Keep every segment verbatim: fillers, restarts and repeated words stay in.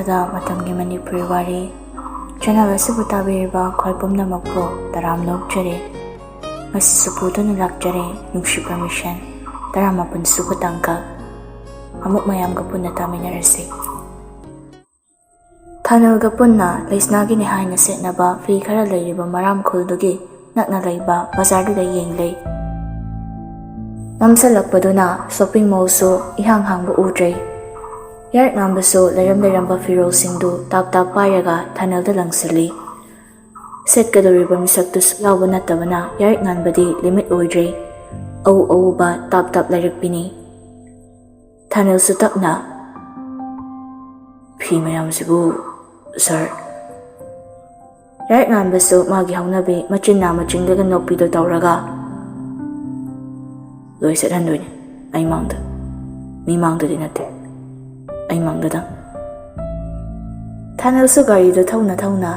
ꯗ ꯃꯇꯝꯒꯤ ꯃꯅꯤꯄꯨꯔꯤ ꯋꯥꯔꯤ ꯆꯦꯅꯦꯜ ꯑꯁꯤꯕꯨ ꯇꯥꯕꯤꯔꯤꯕ ꯈ꯭ꯋꯥꯏ ꯄꯨꯝꯅꯃꯛꯄꯨ ꯇꯔꯥꯝꯅ ꯑꯣꯛꯆꯔꯤ꯫ ꯉꯁꯤꯁꯨ ꯄꯨꯗꯨꯅ ꯂꯥꯛꯆꯔꯦ ꯅꯨꯡꯁꯤꯕ ꯃꯤꯁꯟ ꯇꯔꯥꯃꯥꯄꯟ ꯁꯨꯕ ꯇꯥꯡꯀꯛ꯫ ꯑꯃꯨꯛ ꯃꯌꯥꯝꯒ ꯄꯨꯟꯅ ꯇꯥꯃꯤꯟꯅꯔꯁꯤ꯫ ꯊꯥꯅꯜꯒ ꯄꯨꯟꯅ ꯂꯩꯁꯅꯥꯒꯤꯅꯤ ꯍꯥꯏꯅ ꯁꯦꯠꯅꯕ ꯐꯤ ꯈꯔ ꯂꯩꯔꯤꯕ ꯃꯔꯥꯝꯈꯣꯜꯗꯨꯒꯤ ꯅꯛꯅ ꯂꯩꯕ ꯕꯖꯥꯔꯗꯨꯗ ꯌꯦꯡꯂꯦ꯫ ꯃꯝꯁꯤꯜꯂꯛꯄꯗꯨꯅ ꯁꯣꯞꯄꯤꯡ ꯃꯣꯜꯁꯨ ꯏꯍꯥꯡ ꯍꯥꯡꯕ ꯎꯗ꯭ꯔꯦ꯫ ꯌꯥꯔꯤꯛ ꯉꯥꯟꯕꯁꯨ ꯂꯩꯔꯝ ꯂꯩꯔꯝꯕ ꯐꯤꯔꯣꯜꯁꯤꯡꯗꯨ ꯇꯥꯞ ꯇꯥꯞ ꯄꯥꯏꯔꯒ ꯊꯥꯅꯜꯗ ꯂꯪꯁꯤꯜꯂꯤ꯫ ꯁꯦꯠꯀꯗꯧꯔꯤꯕ ꯃꯤꯁꯛꯇꯨꯁꯨ ꯌꯥꯎꯕ ꯅꯠꯇꯕꯅ ꯌꯥꯔꯤꯛ ꯉꯥꯟꯕꯗꯤ ꯂꯤꯃꯤꯠ ꯑꯣꯏꯗ꯭ꯔꯦ꯫ ꯑꯎ ꯑꯎꯕ ꯇꯥꯞ ꯇꯥꯞ ꯂꯩꯔꯛꯄꯤꯅꯤ꯫ ꯊꯥꯅꯜꯁꯨ ꯇꯞꯅ, "ꯐꯤ ꯃꯌꯥꯝꯁꯤꯕꯨ, ꯁꯥꯔ?" ꯌꯥꯔꯤꯛ ꯉꯥꯟꯕꯁꯨ ꯃꯥꯒꯤ ꯍꯧꯅꯕꯤ ꯃꯆꯤꯟ ꯅꯥ ꯃꯆꯤꯡꯂꯒ ꯅꯣꯛꯄꯤꯗꯣ ꯇꯧꯔꯒ, "ꯂꯣꯏ ꯁꯦꯠꯍꯟꯗꯣꯏꯅꯤ, ꯑꯩ ꯃꯥꯡꯗ꯫ ꯃꯤ ꯃꯥꯡꯗꯗꯤ ꯅꯠꯇꯦ, ꯑꯩ ꯃꯥꯡꯗꯗꯪ꯫" ꯊꯥꯅꯜꯁꯨ ꯒꯥꯔꯤꯗꯣ ꯊꯧꯅ ꯊꯧꯅ,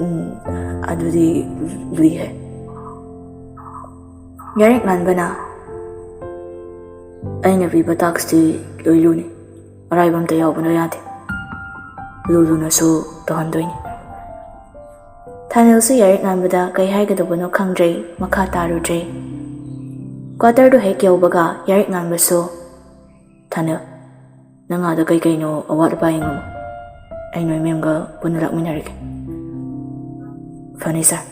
"ꯎꯝ, ꯑꯗꯨꯗꯤ ꯂꯨꯏꯍꯦ꯫" ꯌꯥꯔꯤꯛ ꯉꯥꯟꯕꯅ, "ꯑꯩꯅ ꯄꯤꯕ ꯇꯥꯛꯁꯇꯤ ꯂꯣꯏ ꯂꯨꯅꯤ, ꯑꯔꯥꯏꯕ ꯑꯝꯇ ꯌꯥꯎꯕꯅ ꯌꯥꯗꯦ꯫ ꯂꯨ ꯂꯨꯅꯁꯨ ꯇꯧꯍꯟꯗꯣꯏꯅꯤ꯫" ꯊꯥꯅꯜꯁꯨ ꯌꯥꯔꯤꯛ ꯉꯥꯟꯕꯗ ꯀꯩ ꯍꯥꯏꯒꯗꯕꯅꯣ ꯈꯪꯗ꯭ꯔꯦ, ꯃꯈꯥ ꯇꯥꯔꯨꯗ꯭ꯔꯦ꯫ ꯀ꯭ꯋꯥꯇꯔꯗꯨ ꯍꯦꯛ ꯌꯧꯕꯒ ꯌꯥꯔꯤꯛ ꯉꯥꯟꯕꯁꯨ, "ꯊꯥꯅꯜ, ꯅꯪ ꯑꯥꯗ ꯀꯩ ꯀꯩꯅꯣ ꯑꯋꯥꯠ ꯑꯄꯥ ꯌꯦꯡꯉꯝꯃꯨ, ꯑꯩ ꯅꯣꯏ ꯃꯦꯝꯒ ꯄꯨꯟꯅ ꯂꯥꯛꯃꯤꯟꯅꯔꯒꯦ꯫" "ꯐꯅꯤ ꯁꯥꯔ꯫"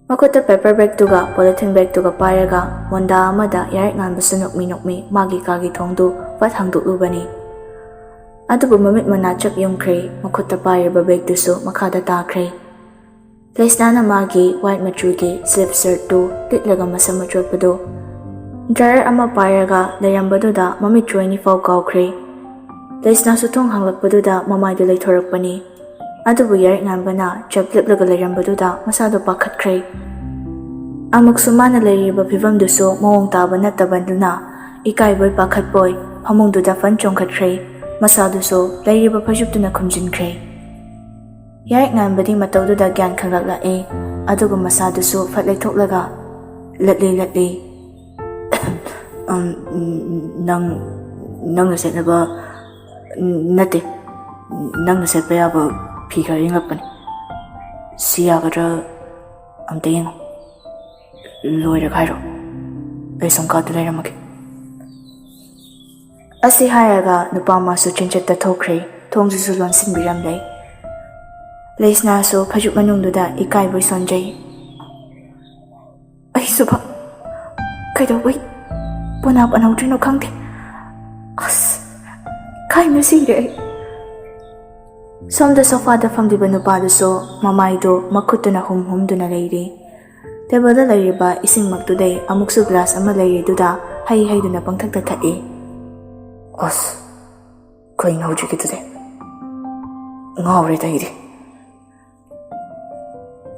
ꯃꯈꯨꯠꯇ ꯄꯦꯄꯔ ꯕꯦꯒꯇꯨꯒ ꯄꯣꯂꯤꯊꯤꯟ ꯕꯦꯒꯇꯨꯒ ꯄꯥꯏꯔꯒ ꯃꯣꯟꯗꯥ ꯑꯃꯗ ꯌꯥꯔꯤꯛ ꯉꯥꯟꯕꯁꯨ ꯅꯣꯛꯃꯤ ꯅꯣꯛꯃꯤ ꯃꯥꯒꯤ ꯀꯥꯒꯤ ꯊꯣꯡꯗꯨ ꯐꯠ ꯍꯥꯡꯗꯣꯛꯂꯨꯕꯅꯤ꯫ ꯑꯗꯨꯕꯨ ꯃꯃꯤꯠ ꯃꯅꯥ ꯆꯞ ꯌꯨꯝꯈ꯭ꯔꯦ, ꯃꯈꯨꯠꯇ ꯄꯥꯏꯔꯤꯕ ꯕꯦꯒꯇꯨꯁꯨ ꯃꯈꯥꯗ ꯇꯥꯈ꯭ꯔꯦ꯫ ꯂꯩꯁꯅꯥꯅ ꯃꯥꯒꯤ ꯋꯥꯏꯠ ꯃꯆꯨꯒꯤ ꯁ꯭ꯂꯤꯞ ꯁꯔꯠꯇꯨ ꯂꯤꯠꯂꯒ ꯃꯁꯝ ꯑꯆꯣꯠꯄꯗꯨ ꯗ꯭ꯔꯥꯏꯌꯔ ꯑꯃ ꯄꯥꯏꯔꯒ ꯂꯩꯔꯝꯕꯗꯨꯗ ꯃꯃꯤꯠ ꯆꯣꯏꯅꯤ ꯐꯥꯎ ꯀꯥꯎꯈ꯭ꯔꯦ꯫ ꯂꯩꯁꯅꯥꯁꯨ ꯊꯣꯡ ꯍꯥꯡꯂꯛꯄꯗꯨꯗ ꯃꯃꯥꯏꯗꯨ ꯂꯩꯊꯣꯔꯛꯄꯅꯤ꯫ ꯑꯗꯨꯕꯨ ꯌꯥꯔꯤꯛ ꯉꯥꯟꯕꯅ ꯆꯞ ꯂꯦꯞꯂꯒ ꯂꯩꯔꯝꯕꯗꯨꯗ ꯃꯁꯥꯗꯣ ꯄꯥꯈꯠꯈ꯭ꯔꯦ꯫ ꯑꯃꯨꯛꯁꯨ ꯃꯥꯅ ꯂꯩꯔꯤꯕ ꯐꯤꯕꯝꯗꯨꯁꯨ ꯃꯑꯣꯡ ꯇꯥꯕ ꯅꯠꯇꯕꯗꯨꯅ ꯏꯀꯥꯏꯕꯣꯏ ꯄꯥꯈꯠꯄꯣꯏ ꯐꯃꯨꯡꯗꯨꯗ ꯐꯟ ꯆꯣꯡꯈꯠꯈ꯭ꯔꯦ꯫ ꯃꯁꯥꯗꯨꯁꯨ ꯂꯩꯔꯤꯕ ꯐꯩꯖꯨꯞꯇꯨꯅ ꯈꯨꯝꯖꯤꯟꯈ꯭ꯔꯦ꯫ ꯌꯥꯔꯤꯛ ꯉꯥꯟꯕꯗꯤ ꯃꯇꯧꯗꯨꯗ ꯒ꯭ꯌꯥꯟ ꯈꯪꯂꯛꯂꯛꯏ꯫ ꯑꯗꯨꯒ ꯃꯁꯥꯗꯨꯁꯨ ꯐꯠ ꯂꯩꯊꯣꯛꯂꯒ ꯂꯠꯂꯤ ꯂꯠꯂꯤ, "ꯑꯝ, ꯅꯪ, ꯅꯪꯅ ꯁꯦꯠꯅꯕ ꯅꯠꯇꯦ, ꯅꯪꯅ ꯁꯦꯠꯄ ꯌꯥꯕ ꯐꯤ ꯈꯔ ꯌꯦꯡꯂꯛꯄꯅꯦ꯫ ꯁꯤ ꯌꯥꯒꯗ꯭ꯔꯥ ꯑꯝꯇ ꯌꯦꯡꯉꯣ꯫ ꯂꯣꯏꯔꯒ ꯍꯥꯏꯔꯣ, ꯑꯩ ꯁꯣꯝ ꯀꯥꯗ ꯂꯩꯔꯝꯃꯒꯦ꯫ ꯑꯁꯤ ꯍꯥꯏꯔꯒ ꯅꯨꯄꯥ ꯑꯃꯁꯨ ꯆꯦꯟꯆꯠꯇ ꯊꯣꯛꯈ꯭ꯔꯦ꯫ ꯊꯣꯡꯁꯤꯁꯨ ꯂꯣꯟꯁꯤꯟꯕꯤꯔꯝꯂꯦ꯫ ꯂꯩꯁꯅꯥꯁꯨ ꯐꯩꯖꯨꯞ ꯃꯅꯨꯡꯗꯨꯗ ꯏꯀꯥꯏꯕꯣꯏ ꯁꯣꯟꯖꯩ꯫ ꯑꯩꯁꯨꯕ ꯀꯩꯗꯧꯕꯩ ꯄꯣꯅꯥ ꯄꯟꯍꯧꯗ꯭ꯔꯤꯅꯣ ꯈꯪꯗꯦ꯫ ꯑꯁ, ꯈꯥꯏꯅ ꯁꯤꯔꯦ ꯑꯩ꯫ ꯁꯣꯝꯗ ꯁꯣꯐꯥꯗ ꯐꯝꯂꯤꯕ ꯅꯨꯄꯥꯗꯨꯁꯨ ꯃꯃꯥꯏꯗꯨ ꯃꯈꯨꯠꯇꯨꯅ ꯍꯨꯝ ꯍꯨꯝꯗꯨꯅ ꯂꯩꯔꯤ꯫ ꯇꯦꯕꯜꯗ ꯂꯩꯔꯤꯕ ꯏꯁꯤꯡꯃꯛꯇꯨꯗꯩ ꯑꯃꯨꯛꯁꯨ ꯒ꯭ꯂꯥꯁ ꯑꯃ ꯂꯩꯔꯤꯗꯨꯗ ꯍꯩ ꯍꯩꯗꯨꯅ ꯄꯪꯊꯛꯇ ꯊꯛꯏ꯫ ꯑꯁ, ꯀꯩꯅꯣ ꯍꯧꯖꯤꯛꯀꯤꯗꯨꯗꯤ? ꯉꯥꯎꯔꯦꯗ ꯑꯩꯗꯤ꯫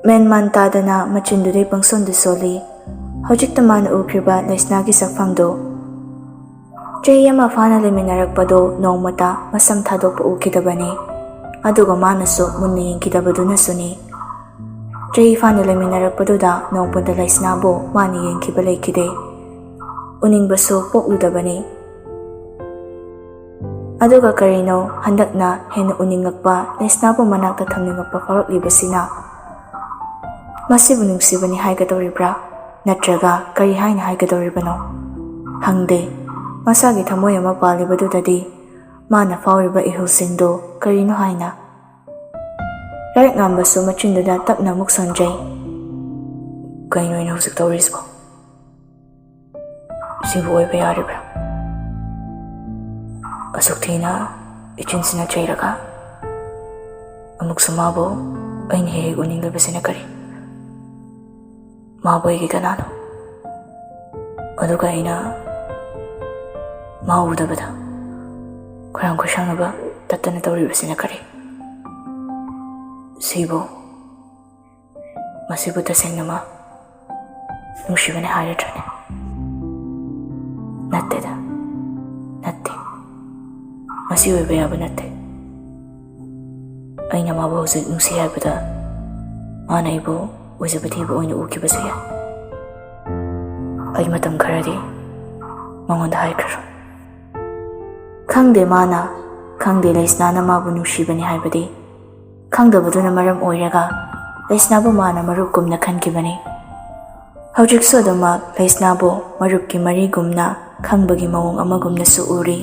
ꯃꯦꯟ ꯃꯥꯟ ꯇꯥꯗꯅ ꯃꯆꯤꯟꯗꯨꯗꯩ ꯄꯪꯁꯣꯟꯗ ꯁꯣꯜꯂꯤ꯫ ꯍꯧꯖꯤꯛꯇ ꯃꯥꯅ ꯎꯈ꯭ꯔꯤꯕ ꯂꯩꯁꯅꯥꯒꯤ ꯁꯛꯐꯝꯗꯨ꯫ ꯆꯍꯤ ꯑꯃ ꯐꯥꯅ ꯂꯩꯃꯤꯟꯅꯔꯛꯄꯗꯣ ꯅꯣꯡꯃꯇ ꯃꯁꯝ ꯊꯥꯗꯣꯛꯄ ꯎꯈꯤꯗꯕꯅꯤ꯫ ꯑꯗꯨꯒ ꯃꯥꯅꯁꯨ ꯃꯨꯟꯅ ꯌꯦꯡꯈꯤꯗꯕꯗꯨꯅꯁꯨꯅꯤ꯫ ꯆꯍꯤ ꯐꯥꯅ ꯂꯩꯃꯤꯟꯅꯔꯛꯄꯗꯨꯗ ꯅꯣꯡꯃꯇ ꯂꯩꯁꯅꯥꯕꯨ ꯃꯥꯅ ꯌꯦꯡꯈꯤꯕ ꯂꯩꯈꯤꯗꯦ꯫ ꯎꯅꯤꯡꯕꯁꯨ ꯄꯣꯛꯂꯨꯗꯕꯅꯤ꯫ ꯑꯗꯨꯒ ꯀꯔꯤꯅꯣ ꯍꯟꯗꯛꯅ ꯍꯦꯟꯅ ꯎꯅꯤꯡꯂꯛꯄ, ꯂꯩꯁꯅꯥꯕꯨ ꯃꯅꯥꯛꯇ ꯊꯝꯅꯤꯡꯂꯛꯄ ꯐꯥꯎꯔꯛꯂꯤꯕꯁꯤꯅ? ꯃꯁꯤꯕꯨ ꯅꯨꯡꯁꯤꯕꯅꯤ ꯍꯥꯏꯒꯗꯧꯔꯤꯕ꯭ꯔꯥ? ꯅꯠꯇ꯭ꯔꯒ ꯀꯔꯤ ꯍꯥꯏꯅ ꯍꯥꯏꯒꯗꯧꯔꯤꯕꯅꯣ? ꯍꯪꯗꯦ꯫ ꯃꯁꯥꯒꯤ ꯊꯃꯣꯏ ꯑꯃ ꯄꯥꯜꯂꯤꯕꯗꯨꯗꯗꯤ ꯃꯥꯅ ꯐꯥꯎꯔꯤꯕ ꯏꯍꯨꯜꯁꯤꯡꯗꯨ ꯀꯔꯤꯅꯣ ꯍꯥꯏꯅ꯫ ꯂꯥꯏꯔꯤꯛ ꯉꯥꯝꯕꯁꯨ ꯃꯆꯤꯟꯗꯨꯗ ꯇꯞꯅ ꯑꯃꯨꯛ ꯁꯣꯟꯖꯩ꯫ ꯀꯩꯅꯣ ꯑꯩꯅ ꯍꯧꯖꯤꯛ ꯇꯧꯔꯤꯁꯤꯕꯣ? ꯁꯤꯕꯨ ꯑꯣꯏꯕ ꯌꯥꯔꯤꯕ꯭ꯔꯥ? ꯑꯁꯨꯛ ꯊꯤꯅ ꯏꯆꯤꯟꯁꯤꯅ ꯆꯩꯔꯒ ꯑꯃꯨꯛꯁꯨ ꯃꯥꯕꯨ ꯑꯩꯅ ꯍꯦꯛ ꯍꯦꯛ ꯎꯅꯤꯡꯂꯤꯕꯁꯤꯅ ꯀꯔꯤ? ꯃꯥꯕꯨ ꯑꯩꯒꯤ ꯀꯅꯥꯅꯣ? ꯑꯗꯨꯒ ꯑꯩꯅ ꯃꯥ ꯎꯗꯕꯗ ꯈꯣꯏꯔꯥꯡ ꯈꯣꯏꯁꯥꯎꯅꯕ ꯇꯠꯇꯅ ꯇꯧꯔꯤꯕꯁꯤꯅ ꯀꯔꯤ? ꯁꯤꯕꯨ, ꯃꯁꯤꯕꯨ ꯇꯁꯦꯡꯅꯃꯛ ꯅꯨꯡꯁꯤꯕꯅꯤ ꯍꯥꯏꯔꯗ꯭ꯔꯅꯦ? ꯅꯠꯇꯦꯗ, ꯅꯠꯇꯦ꯫ ꯃꯁꯤ ꯑꯣꯏꯕ ꯌꯥꯕ ꯅꯠꯇꯦ꯫ ꯑꯩꯅ ꯃꯥꯕꯨ ꯍꯧꯖꯤꯛ ꯅꯨꯡꯁꯤ ꯍꯥꯏꯕꯗ ꯃꯥꯅ ꯑꯩꯕꯨ ꯑꯣꯏꯖꯕ ꯊꯤꯕ ꯑꯣꯏꯅ ꯎꯈꯤꯕꯁꯨ ꯌꯥꯏ꯫ ꯑꯩ ꯃꯇꯝ ꯈꯔꯗꯤ ꯃꯉꯣꯟꯗ ꯍꯥꯏꯈ꯭ꯔꯔꯣꯏ꯫ ꯈꯪꯗꯦ ꯃꯥꯅ ꯈꯪꯗꯦ ꯂꯩꯁꯅꯥꯅ ꯃꯥꯕꯨ ꯅꯨꯡꯁꯤꯕꯅꯤ ꯍꯥꯏꯕꯗꯤ꯫ ꯈꯪꯗꯕꯗꯨꯅ ꯃꯔꯝ ꯑꯣꯏꯔꯒ ꯂꯩꯁꯅꯥꯕꯨ ꯃꯥꯅ ꯃꯔꯨꯞꯀꯨꯝꯅ ꯈꯟꯈꯤꯕꯅꯤ꯫ ꯍꯧꯖꯤꯛꯁꯨ ꯑꯗꯨꯃꯛ ꯂꯩꯁꯅꯥꯕꯨ ꯃꯔꯨꯞꯀꯤ ꯃꯔꯤꯒꯨꯝꯅ ꯈꯪꯕꯒꯤ ꯃꯑꯣꯡ ꯑꯃꯒꯨꯝꯅꯁꯨ ꯎꯔꯤ꯫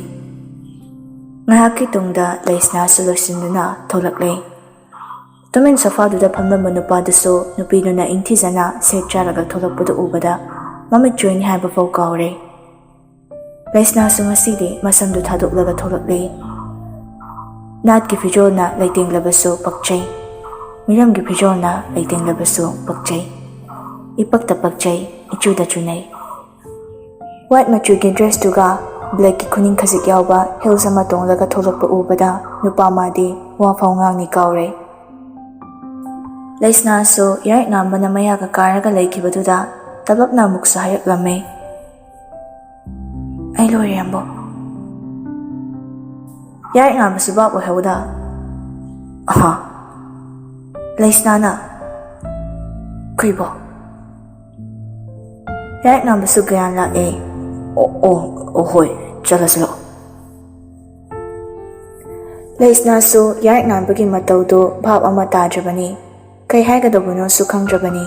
ꯉꯥꯏꯍꯥꯛꯀꯤ ꯇꯨꯡꯗ ꯂꯩꯁꯅꯥꯁꯨ ꯂꯣꯏꯁꯤꯟꯗꯨꯅ ꯊꯣꯛꯂꯛꯂꯦ꯫ ꯇꯨꯃꯤꯟ ꯁꯣꯐꯥꯗꯨꯗ ꯐꯝꯂꯝꯕ ꯅꯨꯄꯥꯗꯨꯁꯨ ꯅꯨꯄꯤꯗꯨꯅ ꯏꯪꯊꯤꯖꯅ ꯁꯦꯠ ꯆꯥꯔꯒ ꯊꯣꯛꯂꯛꯄꯗꯨ ꯎꯕꯗ ꯃꯃꯤꯠ ꯆꯣꯏꯅꯤ ꯍꯥꯏꯕ ꯐꯥꯎ ꯀꯥꯎꯔꯦ꯫ ꯂꯩꯁꯅꯥꯁꯨ ꯉꯁꯤꯗꯤ ꯃꯁꯝꯗꯨ ꯊꯥꯗꯣꯛꯂꯒ ꯊꯣꯛꯂꯛꯂꯦ꯫ ꯅꯥꯠꯀꯤ ꯐꯤꯖꯣꯜꯅ ꯂꯩꯇꯦꯡꯂꯕꯁꯨ ꯄꯛꯆꯩ, ꯃꯤꯔꯝꯒꯤ ꯐꯤꯖꯣꯜꯅ ꯂꯩꯇꯦꯡꯂꯕꯁꯨ ꯄꯛꯆꯩ꯫ ꯏꯄꯛꯇ ꯄꯛꯆꯩ, ꯏꯆꯨꯗ ꯆꯨꯅꯩ꯫ ꯋꯥꯏꯠ ꯃꯆꯨꯒꯤ ꯗ꯭ꯔꯦꯁꯇꯨꯒ ꯕ꯭ꯂꯦꯛꯀꯤ ꯈꯨꯅꯤꯡ ꯈꯖꯤꯛ ꯌꯥꯎꯕ ꯍꯤꯜꯁ ꯑꯃ ꯇꯣꯡꯂꯒ ꯊꯣꯛꯂꯛꯄ ꯎꯕꯗ ꯅꯨꯄꯥ ꯃꯥꯗꯤ ꯋꯥ ꯐꯥꯎ ꯉꯥꯡꯅꯤ ꯀꯥꯎꯔꯦ꯫ ꯂꯩꯁꯅꯥꯁꯨ ꯌꯥꯏꯠ ꯉꯥꯟꯕꯅ ꯃꯌꯥꯒ ꯀꯥꯔꯒ ꯂꯩꯈꯤꯕꯗꯨꯗ ꯇꯂꯞꯅ ꯑꯃꯨꯛꯁꯨ ꯍꯥꯏꯔꯛꯂꯝꯃꯦ, "ꯑꯩ ꯂꯣꯏꯔꯦ ꯑꯝꯕꯣ꯫" ꯌꯥꯏꯠ ꯉꯥꯟꯕꯁꯨ ꯚꯥꯞ ꯑꯣꯏꯍꯧꯗ, "ꯑꯍꯥ, ꯂꯩꯁꯅꯥꯅ ꯀꯩꯕꯣ?" ꯌꯥꯏꯠ ꯉꯥꯟꯕꯁꯨ ꯒ꯭ꯌꯥꯟ ꯂꯥꯛꯑꯦ꯫ "ꯑꯣ, ꯑꯣ, ꯑꯣ, ꯍꯣꯏ, ꯆꯠꯂꯁꯤ ꯂꯥꯛꯑꯣ꯫" ꯂꯩꯁꯅꯥꯁꯨ ꯌꯥꯏꯠ ꯉꯥꯟꯕꯒꯤ ꯃꯇꯧꯗꯨ ꯚꯥꯞ ꯑꯃ ꯇꯥꯗ꯭ꯔꯕꯅꯤ꯫ ꯀꯩ ꯍꯥꯏꯒꯗꯧꯕꯅꯣꯁꯨ ꯈꯪꯗ꯭ꯔꯕꯅꯤ꯫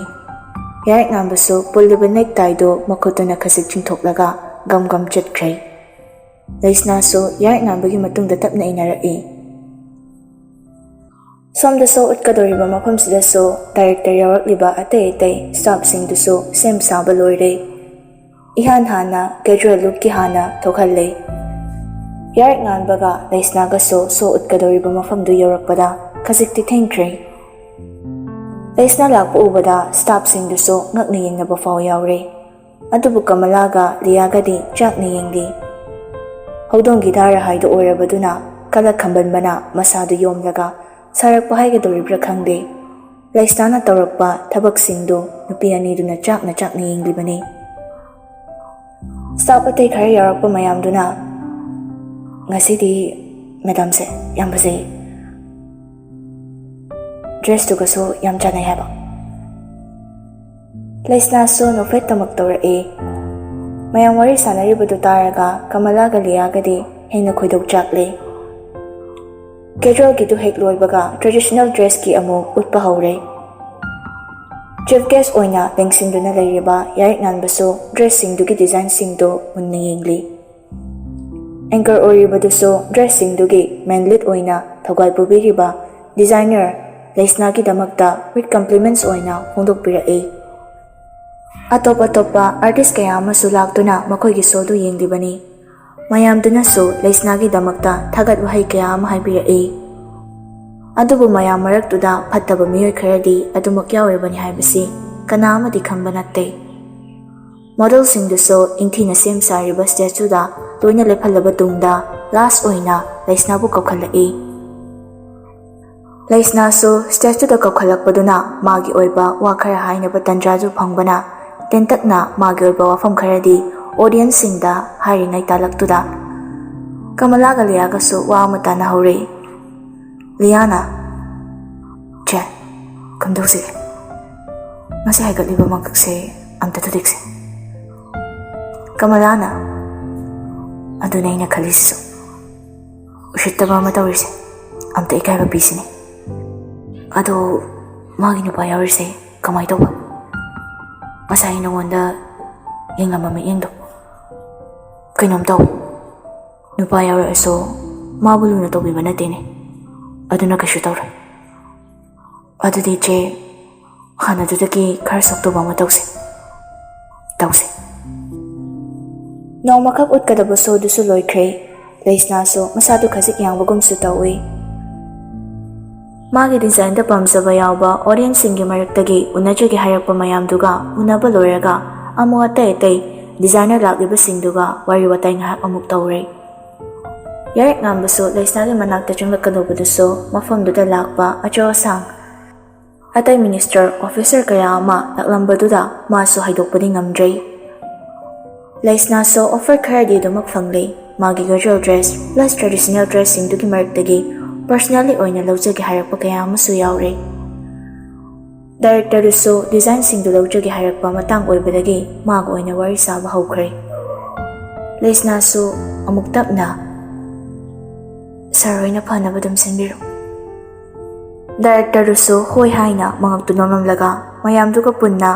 ꯌꯥꯏꯠ ꯉꯥꯟꯕꯁꯨ ꯄꯨꯜꯂꯤꯕ ꯅꯦꯛ ꯇꯥꯏꯗꯨ ꯃꯈꯨꯠꯇꯨꯅ ꯈꯖꯤꯛ ꯆꯤꯡꯊꯣꯛꯂꯒ ꯒꯝ ꯒꯝ ꯆꯠꯈ꯭ꯔꯦ꯫ ꯂꯩꯁꯅꯥꯁꯨ ꯌꯥꯏꯠ ꯉꯥꯟꯕꯒꯤ ꯃꯇꯨꯡꯗ ꯇꯞꯅ ꯏꯟꯅꯔꯛꯏ꯫ ꯁꯣꯝꯗ ꯁꯣ ꯎꯠꯀꯗꯧꯔꯤꯕ ꯃꯐꯝꯁꯤꯗꯁꯨ ꯗꯥꯏꯔꯦꯛꯇꯔ ꯌꯥꯎꯔꯛꯂꯤꯕ ꯑꯇꯩ ꯑꯇꯩ ꯁ꯭ꯇꯥꯐꯁꯤꯡꯗꯨꯁꯨ ꯁꯦꯝ ꯁꯥꯕ ꯂꯣꯏꯔꯦ꯫ ꯏꯍꯥꯟ ꯍꯥꯟꯅ ꯀꯦꯖꯨꯋꯦꯜ ꯂꯨꯛꯀꯤ ꯍꯥꯟꯅ ꯊꯣꯛꯍꯜꯂꯦ꯫ ꯌꯥꯏꯠ ꯉꯥꯟꯕꯒ ꯂꯩꯁꯅꯥꯒꯁꯨ ꯁꯣ ꯎꯠꯀꯗꯧꯔꯤꯕ ꯃꯐꯝꯗꯨ ꯌꯧꯔꯛꯄꯗ ꯈꯖꯤꯛꯇꯤ ꯊꯦꯡꯈ꯭ꯔꯦ꯫ ꯂꯩꯁꯅꯥ ꯂꯥꯛꯄ ꯎꯕꯗ ꯁ꯭ꯇꯥꯐꯁꯤꯡꯗꯨꯁꯨ ꯉꯛꯅ ꯌꯦꯡꯅꯕ ꯐꯥꯎ ꯌꯥꯎꯔꯦ꯫ ꯑꯗꯨꯕꯨ ꯀꯃꯂꯥꯒ ꯂꯤꯌꯥꯒꯗꯤ ꯆꯥꯛꯅ ꯌꯦꯡꯂꯤ꯫ ꯍꯧꯗꯣꯡꯒꯤ ꯙꯥꯔꯥ ꯍꯥꯏꯗꯣ ꯑꯣꯏꯔꯕꯗꯨꯅ ꯀꯂꯛ ꯈꯝꯕꯟꯕꯅ ꯃꯁꯥꯗꯨ ꯌꯣꯝꯂꯒ ꯁꯥꯔꯛꯄ ꯍꯥꯏꯒꯗꯧꯔꯤꯕ꯭ꯔꯥ ꯈꯪꯗꯦ꯫ ꯂꯩꯁꯅꯥꯅ ꯇꯧꯔꯛꯄ ꯊꯕꯛꯁꯤꯡꯗꯨ ꯅꯨꯄꯤ ꯑꯅꯤꯗꯨꯅ ꯆꯥꯛꯅ ꯆꯥꯛꯅ ꯌꯦꯡꯂꯤꯕꯅꯤ꯫ ꯁ꯭ꯇꯥꯐ ꯑꯇꯩ ꯈꯔ ꯌꯥꯎꯔꯛꯄ ꯃꯌꯥꯝꯗꯨꯅ, "ꯉꯁꯤꯗꯤ ꯃꯦꯗꯥꯝꯁꯦ ꯌꯥꯝ ꯐꯖꯩ, ꯗ꯭ꯔꯦꯁꯇꯨꯒꯁꯨ ꯌꯥꯝ ꯆꯥꯟꯅꯩ" ꯍꯥꯏꯕ꯫ ꯂꯩꯁꯅꯥꯁꯨ ꯅꯣꯛꯐꯦꯠ ꯇꯃꯛ ꯇꯧꯔꯛꯏ꯫ ꯃꯌꯥꯝ ꯋꯥꯔꯤ ꯁꯥꯟꯅꯔꯤꯕꯗꯨ ꯇꯥꯔꯒ ꯀꯃꯂꯥꯒ ꯂꯤꯌꯥꯒꯗꯤ ꯍꯦꯟꯅ ꯈꯣꯏꯗꯧ ꯆꯥꯛꯂꯦ꯫ Casualꯒꯤꯗꯨ ꯍꯦꯛ ꯂꯣꯏꯕꯒ traditional dressꯀꯤ ꯑꯃꯨꯛ ꯎꯠꯄ ꯍꯧꯔꯦ꯫ Chief guest ꯑꯣꯏꯅ ꯂꯦꯡꯁꯤꯟꯗꯨꯅ ꯂꯩꯔꯤꯕ ꯌꯥꯔꯤꯛ ꯉꯥꯟꯕꯁꯨ dressꯁꯤꯡꯗꯨꯒꯤ designꯁꯤꯡꯗꯨ ꯃꯨꯟꯅ ꯌꯦꯡꯂꯤ꯫ Anchor ꯑꯣꯏꯔꯤꯕꯗꯨꯁꯨ dressꯁꯤꯡꯗꯨꯒꯤ main lead ꯑꯣꯏꯅ ꯊꯧꯒꯜ ꯄꯨꯕꯤꯔꯤꯕ designer ꯂꯩꯁꯅꯥꯒꯤꯗꯃꯛꯇ with compliments ꯑꯣꯏꯅ ꯐꯣꯡꯗꯣꯛꯄꯤꯔꯛꯏ꯫ ꯑꯇꯣꯞ ꯑꯇꯣꯞꯄ artist ꯀꯌꯥ ꯑꯃꯁꯨ ꯂꯥꯛꯇꯨꯅ ꯃꯈꯣꯏꯒꯤ showꯗꯨ ꯌꯦꯡꯂꯤꯕꯅꯤ꯫ ꯃꯌꯥꯝꯗꯨꯅꯁꯨ ꯂꯩꯁꯅꯥꯒꯤꯗꯃꯛꯇ ꯊꯥꯒꯠ ꯋꯥꯍꯩ ꯀꯌꯥ ꯑꯃ ꯍꯥꯏꯕꯤꯔꯛꯏ꯫ ꯑꯗꯨꯕꯨ ꯃꯌꯥꯝ ꯃꯔꯛꯇꯨꯗ ꯐꯠꯇꯕ ꯃꯤꯑꯣꯏ ꯈꯔꯗꯤ ꯑꯗꯨꯃꯛ ꯌꯥꯎꯔꯤꯕꯅꯤ ꯍꯥꯏꯕꯁꯤ ꯀꯅꯥ ꯑꯃꯗꯤ ꯈꯪꯕ ꯅꯠꯇꯦ꯫ Modelꯁꯤꯡꯗꯨꯁꯨ ꯏꯪꯊꯤꯅ ꯁꯦꯝ ꯁꯥꯔꯤꯕ stageꯇꯨꯗ ꯂꯣꯏꯅ ꯂꯦꯞꯍꯜꯂꯕ ꯇꯨꯡꯗ last ꯑꯣꯏꯅ ꯂꯩꯁꯅꯥꯕꯨ ꯀꯧꯈꯠꯂꯛꯏ꯫ ꯂꯩꯁꯅꯥꯁꯨ stageꯇꯨꯗ ꯀꯧꯈꯠꯂꯛꯄꯗꯨꯅ ꯃꯥꯒꯤ ꯑꯣꯏꯕ ꯋꯥ ꯈꯔ ꯍꯥꯏꯅꯕ ꯇꯟꯖꯥꯁꯨ ꯐꯪꯕꯅ ꯇꯦꯟꯇꯛꯅ ꯃꯥꯒꯤ ꯑꯣꯏꯕ ꯋꯥꯐꯝ ꯈꯔꯗꯤ audienceꯁꯤꯡꯗ ꯍꯥꯏꯔꯤꯉꯩ ꯇꯥꯂꯛꯇꯨꯗ ꯀꯃꯂꯥꯒ ꯂꯤꯌꯥꯒꯁꯨ ꯋꯥ ꯑꯃ ꯇꯥꯟꯅꯍꯧꯔꯤ꯫ ꯂꯤꯌꯥꯅ, "ꯆꯦ, ꯀꯝꯗꯧꯁꯤꯒꯦ? ꯉꯁꯤ ꯍꯥꯏꯒꯠꯂꯤꯕ ꯃꯀꯛꯁꯦ ꯑꯝꯇ ꯊꯨꯗꯦꯛꯁꯦ꯫" ꯀꯃꯂꯥꯅ, "ꯑꯗꯨꯅꯦ ꯑꯩꯅ ꯈꯜꯂꯤꯁꯤꯁꯨ꯫ ꯎꯁꯤꯠꯇꯕ ꯑꯃ ꯇꯧꯔꯤꯁꯦ꯫ ꯑꯝꯇ ꯏꯀꯥꯏꯕ ꯄꯤꯁꯤꯅꯦ꯫ ꯑꯗꯣ ꯃꯥꯒꯤ ꯅꯨꯄꯥ ꯌꯥꯎꯔꯤꯁꯦ ꯀꯃꯥꯏꯅ ꯇꯧꯕ? ꯉꯁꯥꯏ ꯅꯉꯣꯟꯗ ꯌꯦꯡꯉꯝꯕ ꯃꯤꯠꯌꯦꯡꯗꯣ ꯀꯩꯅꯣꯝ ꯇꯧ꯫ ꯅꯨꯄꯥ ꯌꯥꯎꯔꯛꯑꯁꯨ ꯃꯥꯕꯨ ꯂꯨꯅ ꯇꯧꯕꯤꯕ ꯅꯠꯇꯦꯅꯦ꯫ ꯑꯗꯨꯅ ꯀꯩꯁꯨ ꯇꯧꯔꯣꯏ꯫ ꯑꯗꯨꯗꯤ ꯆꯦ, ꯍꯥꯟꯅꯗꯨꯗꯒꯤ ꯈꯔ ꯁꯣꯛꯇꯧꯕ ꯑꯃ ꯇꯧꯁꯦ꯫ ꯇꯧꯁꯦ꯫" ꯅꯣꯡꯃꯈꯛ ꯎꯠꯀꯗꯕ showꯗꯨꯁꯨ ꯂꯣꯏꯈ꯭ꯔꯦ꯫ ꯂꯩꯁꯅꯥꯁꯨ ꯃꯁꯥꯗꯨ ꯈꯖꯤꯛ ꯌꯥꯡꯕꯒꯨꯝꯁꯨ ꯇꯧꯏ꯫ ꯃꯥꯒꯤ designꯗ ꯄꯥꯝꯖꯕ ꯌꯥꯎꯕ audienceꯁꯤꯡꯒꯤ ꯃꯔꯛꯇꯒꯤ ꯎꯅꯖꯒꯦ ꯍꯥꯏꯔꯛꯄ ꯃꯌꯥꯝꯗꯨꯒ ꯎꯅꯕ ꯂꯣꯏꯔꯒ ꯑꯃꯨꯛ ꯑꯇꯩ ꯑꯇꯩ designer ꯂꯥꯛꯂꯤꯕꯁꯤꯡꯗꯨꯒ ꯋꯥꯔꯤ ꯋꯥꯇꯥꯏ ꯉꯥꯏꯍꯥꯛ ꯑꯃꯨꯛ ꯇꯧꯔꯦ꯫ ꯌꯥꯔꯤꯛ ꯉꯥꯟꯕꯁꯨ ꯂꯩꯁꯅꯥꯒꯤ ꯃꯅꯥꯛꯇ ꯆꯪꯂꯛꯀꯗꯧꯕꯗꯨꯁꯨ ꯃꯐꯝꯗꯨꯗ ꯂꯥꯛꯄ ꯑꯆꯧ ꯑꯁꯥꯡ ꯑꯇꯩ minister, officer ꯀꯌꯥ ꯑꯃ ꯂꯥꯛꯂꯝꯕꯗꯨꯗ ꯃꯥꯁꯨ ꯍꯥꯏꯗꯣꯛꯄꯗꯤ ꯉꯝꯗ꯭ꯔꯦ꯫ ꯂꯩꯁꯅꯥꯁꯨ offer ꯈꯔꯗꯤ ꯑꯗꯨꯃꯛ ꯐꯪꯂꯦ꯫ ꯃꯥꯒꯤ casual dress plus traditional dressꯁꯤꯡꯗꯨꯒꯤ ꯃꯔꯛꯇꯒꯤ personally ꯑꯣꯏꯅ ꯂꯧꯖꯒꯦ ꯍꯥꯏꯔꯛꯄ ꯀꯌꯥ ꯑꯃꯁꯨ ꯌꯥꯎꯔꯦ꯫ Directorꯗꯨꯁꯨ designꯁꯤꯡꯗꯨ ꯂꯧꯖꯒꯦ ꯍꯥꯏꯔꯛꯄ ꯃꯇꯥꯡ ꯑꯣꯏꯕꯗꯒꯤ ꯃꯥꯒ ꯑꯣꯏꯅ ꯋꯥꯔꯤ ꯁꯥꯕ ꯍꯧꯈ꯭ꯔꯦ꯫ ꯂꯩꯁꯅꯥꯁꯨ ꯑꯃꯨꯛ ꯇꯞꯅ, "ꯁꯥꯔ ꯍꯣꯏꯅ ꯐꯅꯕ ꯑꯗꯨꯝ ꯁꯤꯟꯕꯤꯔꯣ꯫" ꯗꯥꯏꯔꯦꯛꯇꯔꯗꯨꯁꯨ ꯍꯣꯏ ꯍꯥꯏꯅ ꯃꯉꯛꯇꯨ ꯅꯣꯝꯂꯝꯂꯒ ꯃꯌꯥꯝꯗꯨꯒ ꯄꯨꯟꯅ